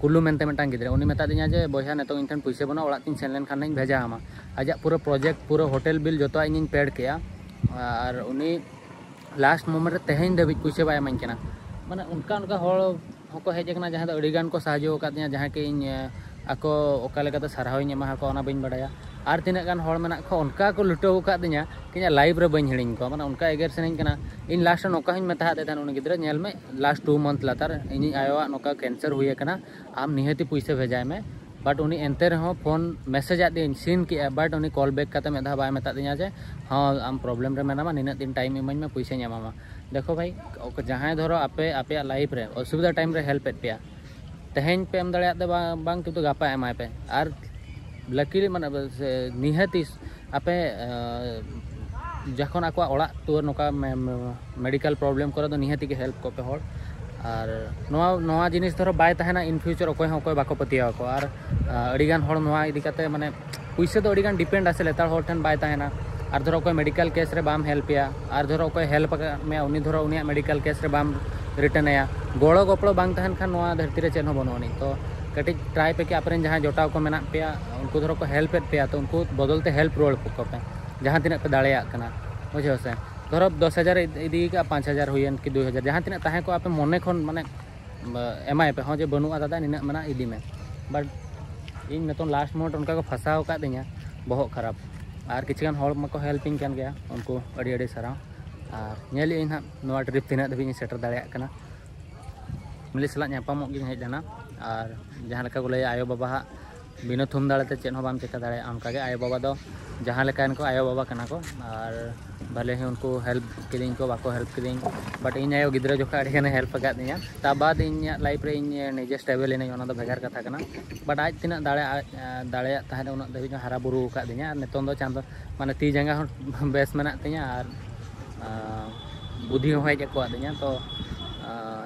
ᱠᱩᱞᱩ ᱢᱮᱱᱛᱮ ᱢᱤᱫᱴᱟᱝ ᱜᱤᱫᱽᱨᱟᱹ, ᱩᱱᱤ ᱢᱮᱛᱟᱫᱤᱧᱟ ᱡᱮ, "ᱵᱚᱭᱦᱟ, ᱱᱤᱛᱚᱜ ᱤᱧ ᱴᱷᱮᱱ ᱯᱩᱭᱥᱟᱹ ᱵᱟᱹᱱᱩᱜᱼᱟ, ᱚᱲᱟᱜ ᱛᱤᱧ ᱥᱮᱱ ᱞᱮᱱᱠᱷᱟᱱ ᱤᱧ ᱵᱷᱮᱡᱟ ᱟᱢᱟ᱾" ᱟᱡᱟᱜ ᱯᱩᱨᱟᱹ ᱯᱨᱚᱡᱮᱠᱴ, ᱯᱩᱨᱟᱹ ᱦᱳᱴᱮᱞ ᱵᱤᱞ ᱡᱚᱛᱚᱣᱟᱜ ᱤᱧᱤᱧ ᱯᱮᱰ ᱠᱮᱜᱼᱟ᱾ ᱟᱨ ᱩᱱᱤ ᱞᱟᱥᱴ ᱢᱳᱢᱮᱱᱴ ᱨᱮ ᱛᱮᱦᱮᱧ ᱫᱷᱟᱹᱵᱤᱡ ᱯᱩᱭᱥᱟᱹ ᱵᱟᱭ ᱮᱢᱟᱹᱧ ᱠᱟᱱᱟ᱾ ᱢᱟᱱᱮ ᱚᱱᱠᱟ ᱚᱱᱠᱟ ᱦᱚᱲ ᱦᱚᱸᱠᱚ ᱦᱮᱡ ᱟᱠᱟᱱᱟ, ᱡᱟᱦᱟᱸᱭ ᱫᱚ ᱟᱹᱰᱤ ᱜᱟᱱ ᱠᱚ ᱥᱟᱦᱟᱡᱽᱡᱚ ᱟᱠᱟᱫᱤᱧᱟ, ᱡᱟᱦᱟᱸᱭ ᱠᱤ ᱤᱧ ᱟᱠᱚ ᱚᱠᱟ ᱞᱮᱠᱟᱛᱮ ᱥᱟᱨᱦᱟᱣ ᱤᱧ ᱮᱢᱟ ᱠᱚᱣᱟ, ᱚᱱᱟ ᱵᱟᱹᱧ ᱵᱟᱲᱟᱭᱟ᱾ ᱟᱨ ᱛᱤᱱᱟᱹᱜ ᱜᱟᱱ ᱦᱚᱲ ᱢᱮᱱᱟᱜ ᱠᱚᱣᱟ ᱚᱱᱠᱟ ᱠᱚ ᱞᱩᱴᱟᱹᱣ ᱟᱠᱟᱫᱤᱧᱟ, ᱤᱧᱟᱹᱜ ᱞᱟᱭᱤᱯᱷ ᱨᱮ ᱵᱟᱹᱧ ᱦᱤᱲᱤᱧ ᱠᱚᱣᱟ᱾ ᱢᱟᱱᱮ ᱚᱱᱠᱟ ᱮᱜᱮᱨ ᱥᱟᱱᱟᱧ ᱠᱟᱱᱟ᱾ ᱤᱧ ᱞᱟᱥᱴ ᱨᱮ ᱱᱚᱝᱠᱟ ᱦᱚᱸᱧ ᱢᱮᱛᱟ ᱦᱟᱫᱮ ᱛᱟᱦᱮᱱ ᱩᱱᱤ ᱜᱤᱫᱽᱨᱟᱹ, "ᱧᱮᱞ ᱢᱮ, ᱞᱟᱥᱴ ᱴᱩ ᱢᱟᱱᱛᱷ ᱞᱟᱛᱟᱨ ᱤᱧᱤᱡ ᱟᱭᱳᱣᱟᱜ ᱱᱚᱝᱠᱟ ᱠᱮᱱᱥᱟᱨ ᱦᱩᱭ ᱟᱠᱟᱱᱟ, ᱟᱢ ᱱᱤᱦᱟᱹᱛᱤ ᱯᱩᱭᱥᱟᱹ ᱵᱷᱮᱡᱟᱭ ᱢᱮ᱾" ᱵᱟᱴ ᱩᱱᱤ ᱮᱱᱛᱮ ᱨᱮᱦᱚᱸ ᱯᱷᱳᱱ ᱢᱮᱥᱮᱡᱽ ᱟᱫ ᱫᱤᱭᱟᱹᱧ, ᱥᱤᱱ ᱠᱮᱜᱼᱟ, ᱵᱟᱴ ᱩᱱᱤ ᱠᱚᱞ ᱵᱮᱠ ᱠᱟᱛᱮ ᱢᱤᱫ ᱫᱷᱟᱣ ᱵᱟᱭ ᱢᱮᱛᱟᱫ ᱫᱤᱧᱟ ᱡᱮ, "ᱦᱚᱸ, ᱟᱢ ᱯᱨᱚᱵᱞᱮᱢ ᱨᱮ ᱢᱮᱱᱟᱢᱟ, ᱱᱤᱱᱟᱹᱜ ᱫᱤᱱ ᱴᱟᱭᱤᱢ ᱤᱢᱟᱹᱧ ᱢᱮ, ᱯᱩᱭᱥᱟᱹᱧ ᱮᱢᱟᱢᱟ᱾" ᱫᱮᱠᱷᱚ ᱵᱷᱟᱭ, ᱚᱠ-, ᱡᱟᱦᱟᱸᱭ ᱫᱷᱚᱨᱚ ᱟᱯᱮ ᱟᱯᱮᱭᱟᱜ ᱞᱟᱭᱤᱯᱷ ᱨᱮ ᱚᱥᱩᱵᱤᱫᱷᱟ ᱴᱟᱭᱤᱢ ᱨᱮ ᱦᱮᱞᱯ ᱮᱫ ᱯᱮᱭᱟ, ᱛᱮᱦᱮᱧ ᱯᱮ ᱮᱢ ᱫᱟᱲᱮᱭᱟᱜ ᱛᱮ ᱵᱟᱝ, ᱵᱟᱝ ᱠᱤᱱᱛᱩ ᱜᱟᱯᱟ ᱮᱢᱟᱭ ᱯᱮ᱾ ᱟᱨ ᱞᱟᱹᱠᱤ ᱢᱟᱱᱮ ᱥᱮ ᱱᱤᱦᱟᱹᱛᱤ ᱟᱯᱮ, ᱟᱸ, ᱡᱚᱠᱷᱚᱱ ᱟᱠᱚᱣᱟᱜ ᱚᱲᱟᱜ ᱫᱩᱣᱟᱹᱨ ᱱᱚᱝᱠᱟ ᱢᱮ-, ᱢᱮ-, ᱢᱮᱰᱤᱠᱟᱞ ᱯᱨᱚᱵᱞᱮᱢ ᱠᱚᱨᱮ ᱫᱚ ᱱᱤᱦᱟᱹᱛᱤ ᱜᱮ ᱦᱮᱞᱯ ᱠᱚᱯᱮ ᱦᱚᱲ᱾ ᱟᱨ ᱱᱚᱣᱟ, ᱱᱚᱣᱟ ᱡᱤᱱᱤᱥ ᱫᱷᱚᱨᱚ ᱵᱟᱭ ᱛᱟᱦᱮᱱᱟ, in future ᱚᱠᱚᱭ ᱦᱚᱸ ᱚᱠᱚᱭ ᱵᱟᱠᱚ ᱯᱟᱹᱛᱭᱟᱹᱣ ᱟᱠᱚ᱾ ᱟᱨ, ᱟᱸ, ᱟᱹᱰᱤᱜᱟᱱ ᱦᱚᱲ ᱱᱚᱣᱟ ᱤᱫᱤ ᱠᱟᱛᱮ ᱢᱟᱱᱮ ᱯᱩᱭᱥᱟᱹ ᱫᱚ ᱟᱹᱰᱤᱜᱟᱱ ᱰᱤᱯᱮᱱᱰ ᱟᱥᱮ ᱞᱮᱛᱟᱲ ᱦᱚᱲ ᱴᱷᱮᱱ ᱵᱟᱭ ᱛᱟᱦᱮᱱᱟ᱾ ᱟᱨ ᱫᱷᱚᱨᱚ ᱚᱠᱚᱭ ᱢᱮᱰᱤᱠᱟᱞ ᱠᱮᱥ ᱨᱮ ᱵᱟᱢ ᱦᱮᱞᱯᱮᱭᱟ, ᱟᱨ ᱫᱷᱚᱨᱚ ᱚᱠᱚᱭ ᱦᱮᱞᱯ ᱟᱠᱟᱫ ᱢᱮᱭᱟ ᱩᱱᱤ ᱫᱷᱚᱨᱚ ᱩᱱᱤᱭᱟᱜ ᱢᱮᱰᱤᱠᱟᱞ ᱠᱮᱥ ᱨᱮ ᱵᱟᱢ ᱨᱤᱴᱟᱨᱱ ᱟᱭᱟ, ᱜᱚᱲᱚ ᱜᱚᱯᱚᱲᱚ ᱵᱟᱝ ᱛᱟᱦᱮᱱ ᱠᱷᱟᱱ ᱱᱚᱣᱟ ᱫᱷᱟᱹᱨᱛᱤ ᱨᱮ ᱪᱮᱫ ᱦᱚᱸ ᱵᱟᱹᱱᱩᱜ ᱟᱹᱱᱤᱡ᱾ ᱛᱚ ᱠᱟᱹᱴᱤᱡ ᱴᱨᱟᱭ ᱯᱮ ᱠᱤ ᱟᱯᱮ ᱨᱮᱱ ᱡᱟᱦᱟᱸᱭ ᱡᱚᱴᱟᱣ ᱠᱚ ᱢᱮᱱᱟᱜ ᱯᱮᱭᱟ ᱩᱱᱠᱩ ᱫᱷᱚᱨᱚ ᱠᱚ ᱦᱮᱞᱯ ᱮᱫ ᱯᱮᱭᱟ, ᱛᱚ ᱩᱱᱠᱩ ᱵᱚᱫᱚᱞ ᱛᱮ ᱦᱮᱞᱯ ᱨᱩᱣᱟᱹᱲ ᱠᱚᱯᱮ ᱡᱟᱦᱟᱸ ᱛᱤᱱᱟᱹᱜ ᱯᱮ ᱫᱟᱲᱮᱭᱟᱜ ᱠᱟᱱᱟ, ᱵᱩᱡᱷᱟᱹᱣ ᱥᱮ? ᱫᱷᱚᱨᱚ ᱫᱚᱥ ᱦᱟᱡᱟᱨ ᱤᱫᱤ ᱠᱟᱜᱼᱟ, ᱯᱟᱸᱪ ᱦᱟᱡᱟᱨ ᱦᱩᱭᱮᱱ ᱠᱤ ᱫᱩᱭ ᱦᱟᱡᱟᱨ, ᱡᱟᱦᱟᱸ ᱛᱤᱱᱟᱹᱜ ᱛᱟᱦᱮᱸ ᱠᱚᱜᱼᱟ ᱟᱯᱮ ᱢᱚᱱᱮ ᱠᱷᱚᱱ ᱢᱟᱱᱮ ᱮᱢᱟᱭ ᱯᱮ, "ᱦᱚᱸ ᱡᱮ ᱵᱟᱹᱱᱩᱜᱼᱟ ᱫᱟᱫᱟ, ᱱᱤᱱᱟᱹᱜ ᱢᱮᱱᱟᱜᱼᱟ, ᱤᱫᱤ ᱢᱮ᱾" ᱵᱟᱴ ᱤᱧ ᱱᱤᱛᱚᱝ ᱞᱟᱥᱴ ᱢᱳᱢᱮᱱᱴ ᱚᱱᱠᱟ ᱠᱚ ᱯᱷᱟᱸᱥᱟᱣ ᱟᱠᱟᱫᱤᱧᱟ, ᱵᱚᱦᱚᱜ ᱠᱷᱟᱨᱟᱯ᱾ ᱟᱨ ᱠᱤᱪᱷᱩ ᱜᱟᱱ ᱦᱚᱲ ᱢᱟᱠᱚ ᱦᱮᱞᱯᱤᱧ ᱠᱟᱱ ᱜᱮᱭᱟ, ᱩᱱᱠᱩ ᱟᱹᱰᱤ ᱟᱹᱰᱤ ᱥᱟᱨᱦᱟᱣ᱾ ᱟᱨ ᱧᱮᱞᱮᱫ ᱟᱹᱧ ᱦᱟᱸᱜ ᱱᱚᱣᱟ ᱴᱨᱤᱯ ᱛᱤᱱᱟᱹᱜ ᱫᱷᱟᱹᱵᱤᱡ ᱤᱧ ᱥᱮᱴᱮᱨ ᱫᱟᱲᱮᱭᱟᱜ ᱠᱟᱱᱟ᱾ ᱯᱷᱮᱢᱤᱞᱤ ᱥᱟᱞᱟᱜ ᱧᱟᱯᱟᱢᱚᱜ ᱜᱤᱧ ᱦᱮᱡ ᱞᱮᱱᱟ᱾ ᱟᱨ ᱡᱟᱦᱟᱸ ᱞᱮᱠᱟ ᱠᱚ ᱞᱟᱹᱭᱟ, ᱟᱭᱳᱼᱵᱟᱵᱟ ᱦᱟᱸᱜ ᱵᱤᱱᱟᱹ ᱛᱷᱩᱢ ᱫᱟᱲᱮ ᱛᱮ ᱪᱮᱫ ᱦᱚᱸ ᱵᱟᱢ ᱪᱤᱠᱟᱹ ᱫᱟᱲᱮᱭᱟᱜᱼᱟ, ᱚᱱᱠᱟᱜᱮ ᱟᱭᱳᱼᱵᱟᱵᱟ ᱫᱚ ᱡᱟᱦᱟᱸ ᱞᱮᱠᱟᱱ ᱠᱚ ᱟᱭᱳᱼᱵᱟᱵᱟ ᱠᱟᱱᱟ ᱠᱚ᱾ ᱟᱨ ᱵᱷᱟᱞᱮ ᱦᱚᱸ ᱩᱱᱠᱩ ᱦᱮᱞᱯ ᱠᱤᱫᱤᱧ ᱠᱚ, ᱵᱟᱠᱚ ᱦᱮᱞᱯ ᱠᱤᱫᱤᱧ, ᱵᱟᱴ ᱤᱧ ᱟᱭᱳ ᱜᱤᱫᱽᱨᱟᱹ ᱡᱚᱠᱷᱚᱱ ᱟᱹᱰᱤ ᱜᱟᱱᱮ ᱦᱮᱞᱯ ᱟᱠᱟᱫᱤᱧᱟ᱾ ᱛᱟ ᱵᱟᱫ ᱤᱧᱟᱹᱜ ᱞᱟᱭᱤᱯᱷ ᱨᱮ ᱤᱧ ᱱᱤᱡᱮ ᱥᱴᱮᱵᱮᱞ ᱮᱱᱟᱹᱧ, ᱚᱱᱟ ᱫᱚ ᱵᱷᱮᱜᱟᱨ ᱠᱟᱛᱷᱟ ᱠᱟᱱᱟ᱾ ᱵᱟᱴ ᱟᱡ ᱛᱤᱱᱟᱹᱜ ᱫᱟᱲᱮᱭᱟᱜ, ᱫᱟᱲᱮᱭᱟᱜ ᱛᱟᱦᱮᱸᱫ ᱩᱱᱟᱹᱜ ᱫᱷᱟᱹᱵᱤᱡ ᱦᱚᱸ ᱦᱟᱨᱟ ᱵᱩᱨᱩ ᱟᱠᱟᱫᱤᱧᱟ᱾ ᱟᱨ ᱱᱤᱛᱚᱝ ᱫᱚ ᱪᱟᱸᱫᱚ ᱢᱟᱱᱮ ᱛᱤ ᱡᱟᱸᱜᱟ ᱦᱚᱸ ᱵᱮᱥ ᱢᱮᱱᱟᱜ ᱛᱤᱧᱟ, ᱟᱨ ᱟᱸ, ᱵᱩᱫᱷᱤ ᱦᱚᱸ ᱦᱮᱡ ᱟᱠᱟᱫᱤᱧᱟ᱾ ᱛᱚ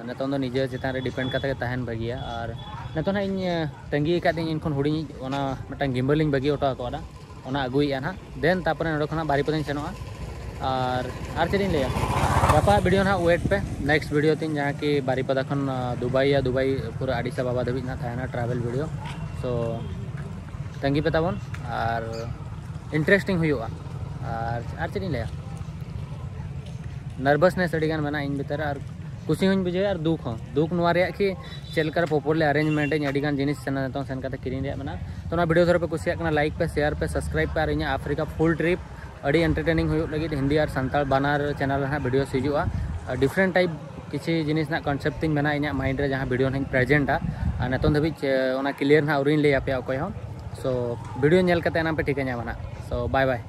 ᱱᱤᱛᱚᱝ ᱫᱚ ᱱᱤᱡᱮ ᱪᱮᱛᱟᱱ ᱨᱮ ᱰᱤᱯᱮᱱᱰ ᱠᱟᱛᱮ ᱜᱮ ᱛᱟᱦᱮᱱ ᱵᱷᱟᱹᱜᱤᱭᱟ᱾ ᱟᱨ ᱱᱤᱛᱚᱝ ᱦᱟᱸᱜ ᱤᱧ ᱛᱟᱺᱜᱤ ᱟᱠᱟᱫᱤᱧ ᱤᱧ ᱠᱷᱚᱱ ᱦᱩᱰᱤᱧᱤᱡ, ᱚᱱᱟ ᱢᱤᱫᱴᱟᱝ ᱜᱤᱢᱵᱟᱞ ᱤᱧ ᱵᱟᱹᱜᱤ ᱦᱚᱴᱚ ᱟᱠᱟᱫᱟ, ᱚᱱᱟ ᱟᱹᱜᱩᱭᱮᱫᱼᱟ ᱱᱟᱦᱟᱜ᱾ ᱫᱮᱱ ᱛᱟᱨᱯᱚᱨᱮ ᱱᱚᱸᱰᱮ ᱠᱷᱚᱱᱟᱜ ᱵᱟᱨᱤᱯᱟᱫᱟᱧ ᱥᱮᱱᱚᱜᱼᱟ᱾ ᱟᱨ ᱟᱨ ᱪᱮᱫ ᱤᱧ ᱞᱟᱹᱭᱟ, ᱜᱟᱯᱟ ᱵᱷᱤᱰᱤᱭᱳ ᱱᱟᱦᱟᱜ ᱳᱭᱮᱴ ᱯᱮ, ᱱᱮᱠᱥᱴ ᱵᱷᱤᱰᱤᱭᱳ ᱛᱤᱧ, ᱡᱟᱦᱟᱸ ᱠᱤ ᱵᱟᱨᱤᱯᱟᱫᱟ ᱠᱷᱚᱱ ᱫᱩᱵᱟᱭ ᱭᱟ ᱫᱩᱵᱟᱭ ᱯᱩᱨᱟᱹ ᱟᱰᱤᱥ ᱟᱵᱟᱵᱟ ᱫᱷᱟᱹᱵᱤᱡ ᱱᱟᱦᱟᱜ ᱛᱟᱦᱮᱱᱟ ᱴᱨᱟᱵᱷᱮᱞ ᱵᱷᱤᱰᱤᱭᱳ᱾ ᱥᱳ ᱛᱟᱺᱜᱤ ᱯᱮ ᱛᱟᱵᱚᱱ, ᱟᱨ ᱤᱱᱴᱟᱨᱮᱥᱴᱤᱝ ᱦᱩᱭᱩᱜᱼᱟ᱾ ᱟᱨ ᱟᱨ ᱪᱮᱫ ᱤᱧ ᱞᱟᱹᱭᱟ, ᱱᱟᱨᱵᱷᱟᱥᱱᱮᱥ ᱟᱹᱰᱤᱜᱟᱱ ᱢᱮᱱᱟᱜᱼᱟ ᱤᱧ ᱵᱷᱤᱛᱟᱹᱨ ᱨᱮ, ᱟᱨ ᱠᱩᱥᱤ ᱦᱚᱸᱧ ᱵᱩᱡᱷᱟᱹᱣᱟ ᱟᱨ ᱫᱩᱠ ᱦᱚᱸ᱾ ᱫᱩᱠ ᱱᱚᱣᱟ ᱨᱮᱭᱟᱜ ᱠᱤ ᱪᱮᱫ ᱞᱮᱠᱟᱨᱮ ᱯᱨᱚᱯᱟᱨᱞᱤ ᱟᱨᱮᱧᱡᱽᱢᱮᱱᱴ ᱟᱹᱧ, ᱟᱹᱰᱤᱜᱟᱱ ᱡᱤᱱᱤᱥ ᱥᱮᱱ ᱱᱤᱛᱚᱝ ᱥᱮᱱ ᱠᱟᱛᱮ ᱠᱤᱨᱤᱧ ᱨᱮᱭᱟᱜ ᱢᱮᱱᱟᱜᱼᱟ᱾ ᱛᱚ ᱚᱱᱟ ᱵᱷᱤᱰᱤᱭᱳ ᱫᱷᱚᱨᱮ ᱯᱮ ᱠᱩᱥᱤᱭᱟᱜ ᱠᱟᱱᱟ, ᱞᱟᱭᱤᱠ ᱯᱮ, ᱥᱮᱭᱟᱨ ᱯᱮ, ᱥᱟᱵᱥᱠᱨᱟᱭᱤᱵ ᱯᱮ᱾ ᱟᱨ ᱤᱧᱟᱹᱜ ᱟᱯᱷᱨᱤᱠᱟ ᱯᱷᱩᱞ ᱴᱨᱤᱯ ᱟᱹᱰᱤ ᱮᱱᱴᱟᱨᱴᱮᱱᱤᱝ ᱦᱩᱭᱩᱜ ᱞᱟᱹᱜᱤᱫ ᱦᱤᱱᱫᱤ ᱟᱨ ᱥᱟᱱᱛᱟᱲ ᱵᱟᱱᱟᱨ ᱪᱮᱱᱮᱞ ᱨᱮ ᱦᱟᱸᱜ ᱵᱷᱤᱰᱤᱭᱳ ᱦᱤᱡᱩᱜᱼᱟ᱾ ᱰᱤᱯᱷᱟᱨᱮᱱᱴ ᱴᱟᱭᱤᱯ ᱠᱤᱪᱷᱩ ᱡᱤᱱᱤᱥ ᱨᱮᱱᱟᱜ ᱠᱚᱱᱥᱮᱯᱴ ᱛᱤᱧ ᱢᱮᱱᱟᱜᱼᱟ ᱤᱧᱟᱹᱜ ᱢᱟᱭᱤᱱᱰ ᱨᱮ, ᱡᱟᱦᱟᱸ ᱵᱷᱤᱰᱤᱭᱳ ᱱᱟᱦᱟᱜ ᱤᱧ ᱯᱨᱮᱡᱮᱱᱴᱟ᱾ ᱟᱨ ᱱᱤᱛᱚᱝ ᱫᱷᱟᱹᱵᱤᱡ ᱚᱱᱟ ᱠᱞᱤᱭᱟᱨ ᱱᱟᱦᱟᱜ ᱟᱹᱣᱨᱤᱧ ᱞᱟᱹᱭ ᱟᱯᱮᱭᱟ ᱚᱠᱚᱭ ᱦᱚᱸ᱾ ᱥᱳ ᱵᱷᱤᱰᱤᱭᱳ ᱧᱮᱞ ᱠᱟᱛᱮ ᱮᱱᱟᱝ ᱯᱮ ᱴᱷᱤᱠᱟᱹ ᱧᱟᱢᱟ ᱱᱟᱦᱟᱜ᱾ ᱥᱳ ᱵᱟᱭ ᱵᱟᱭ᱾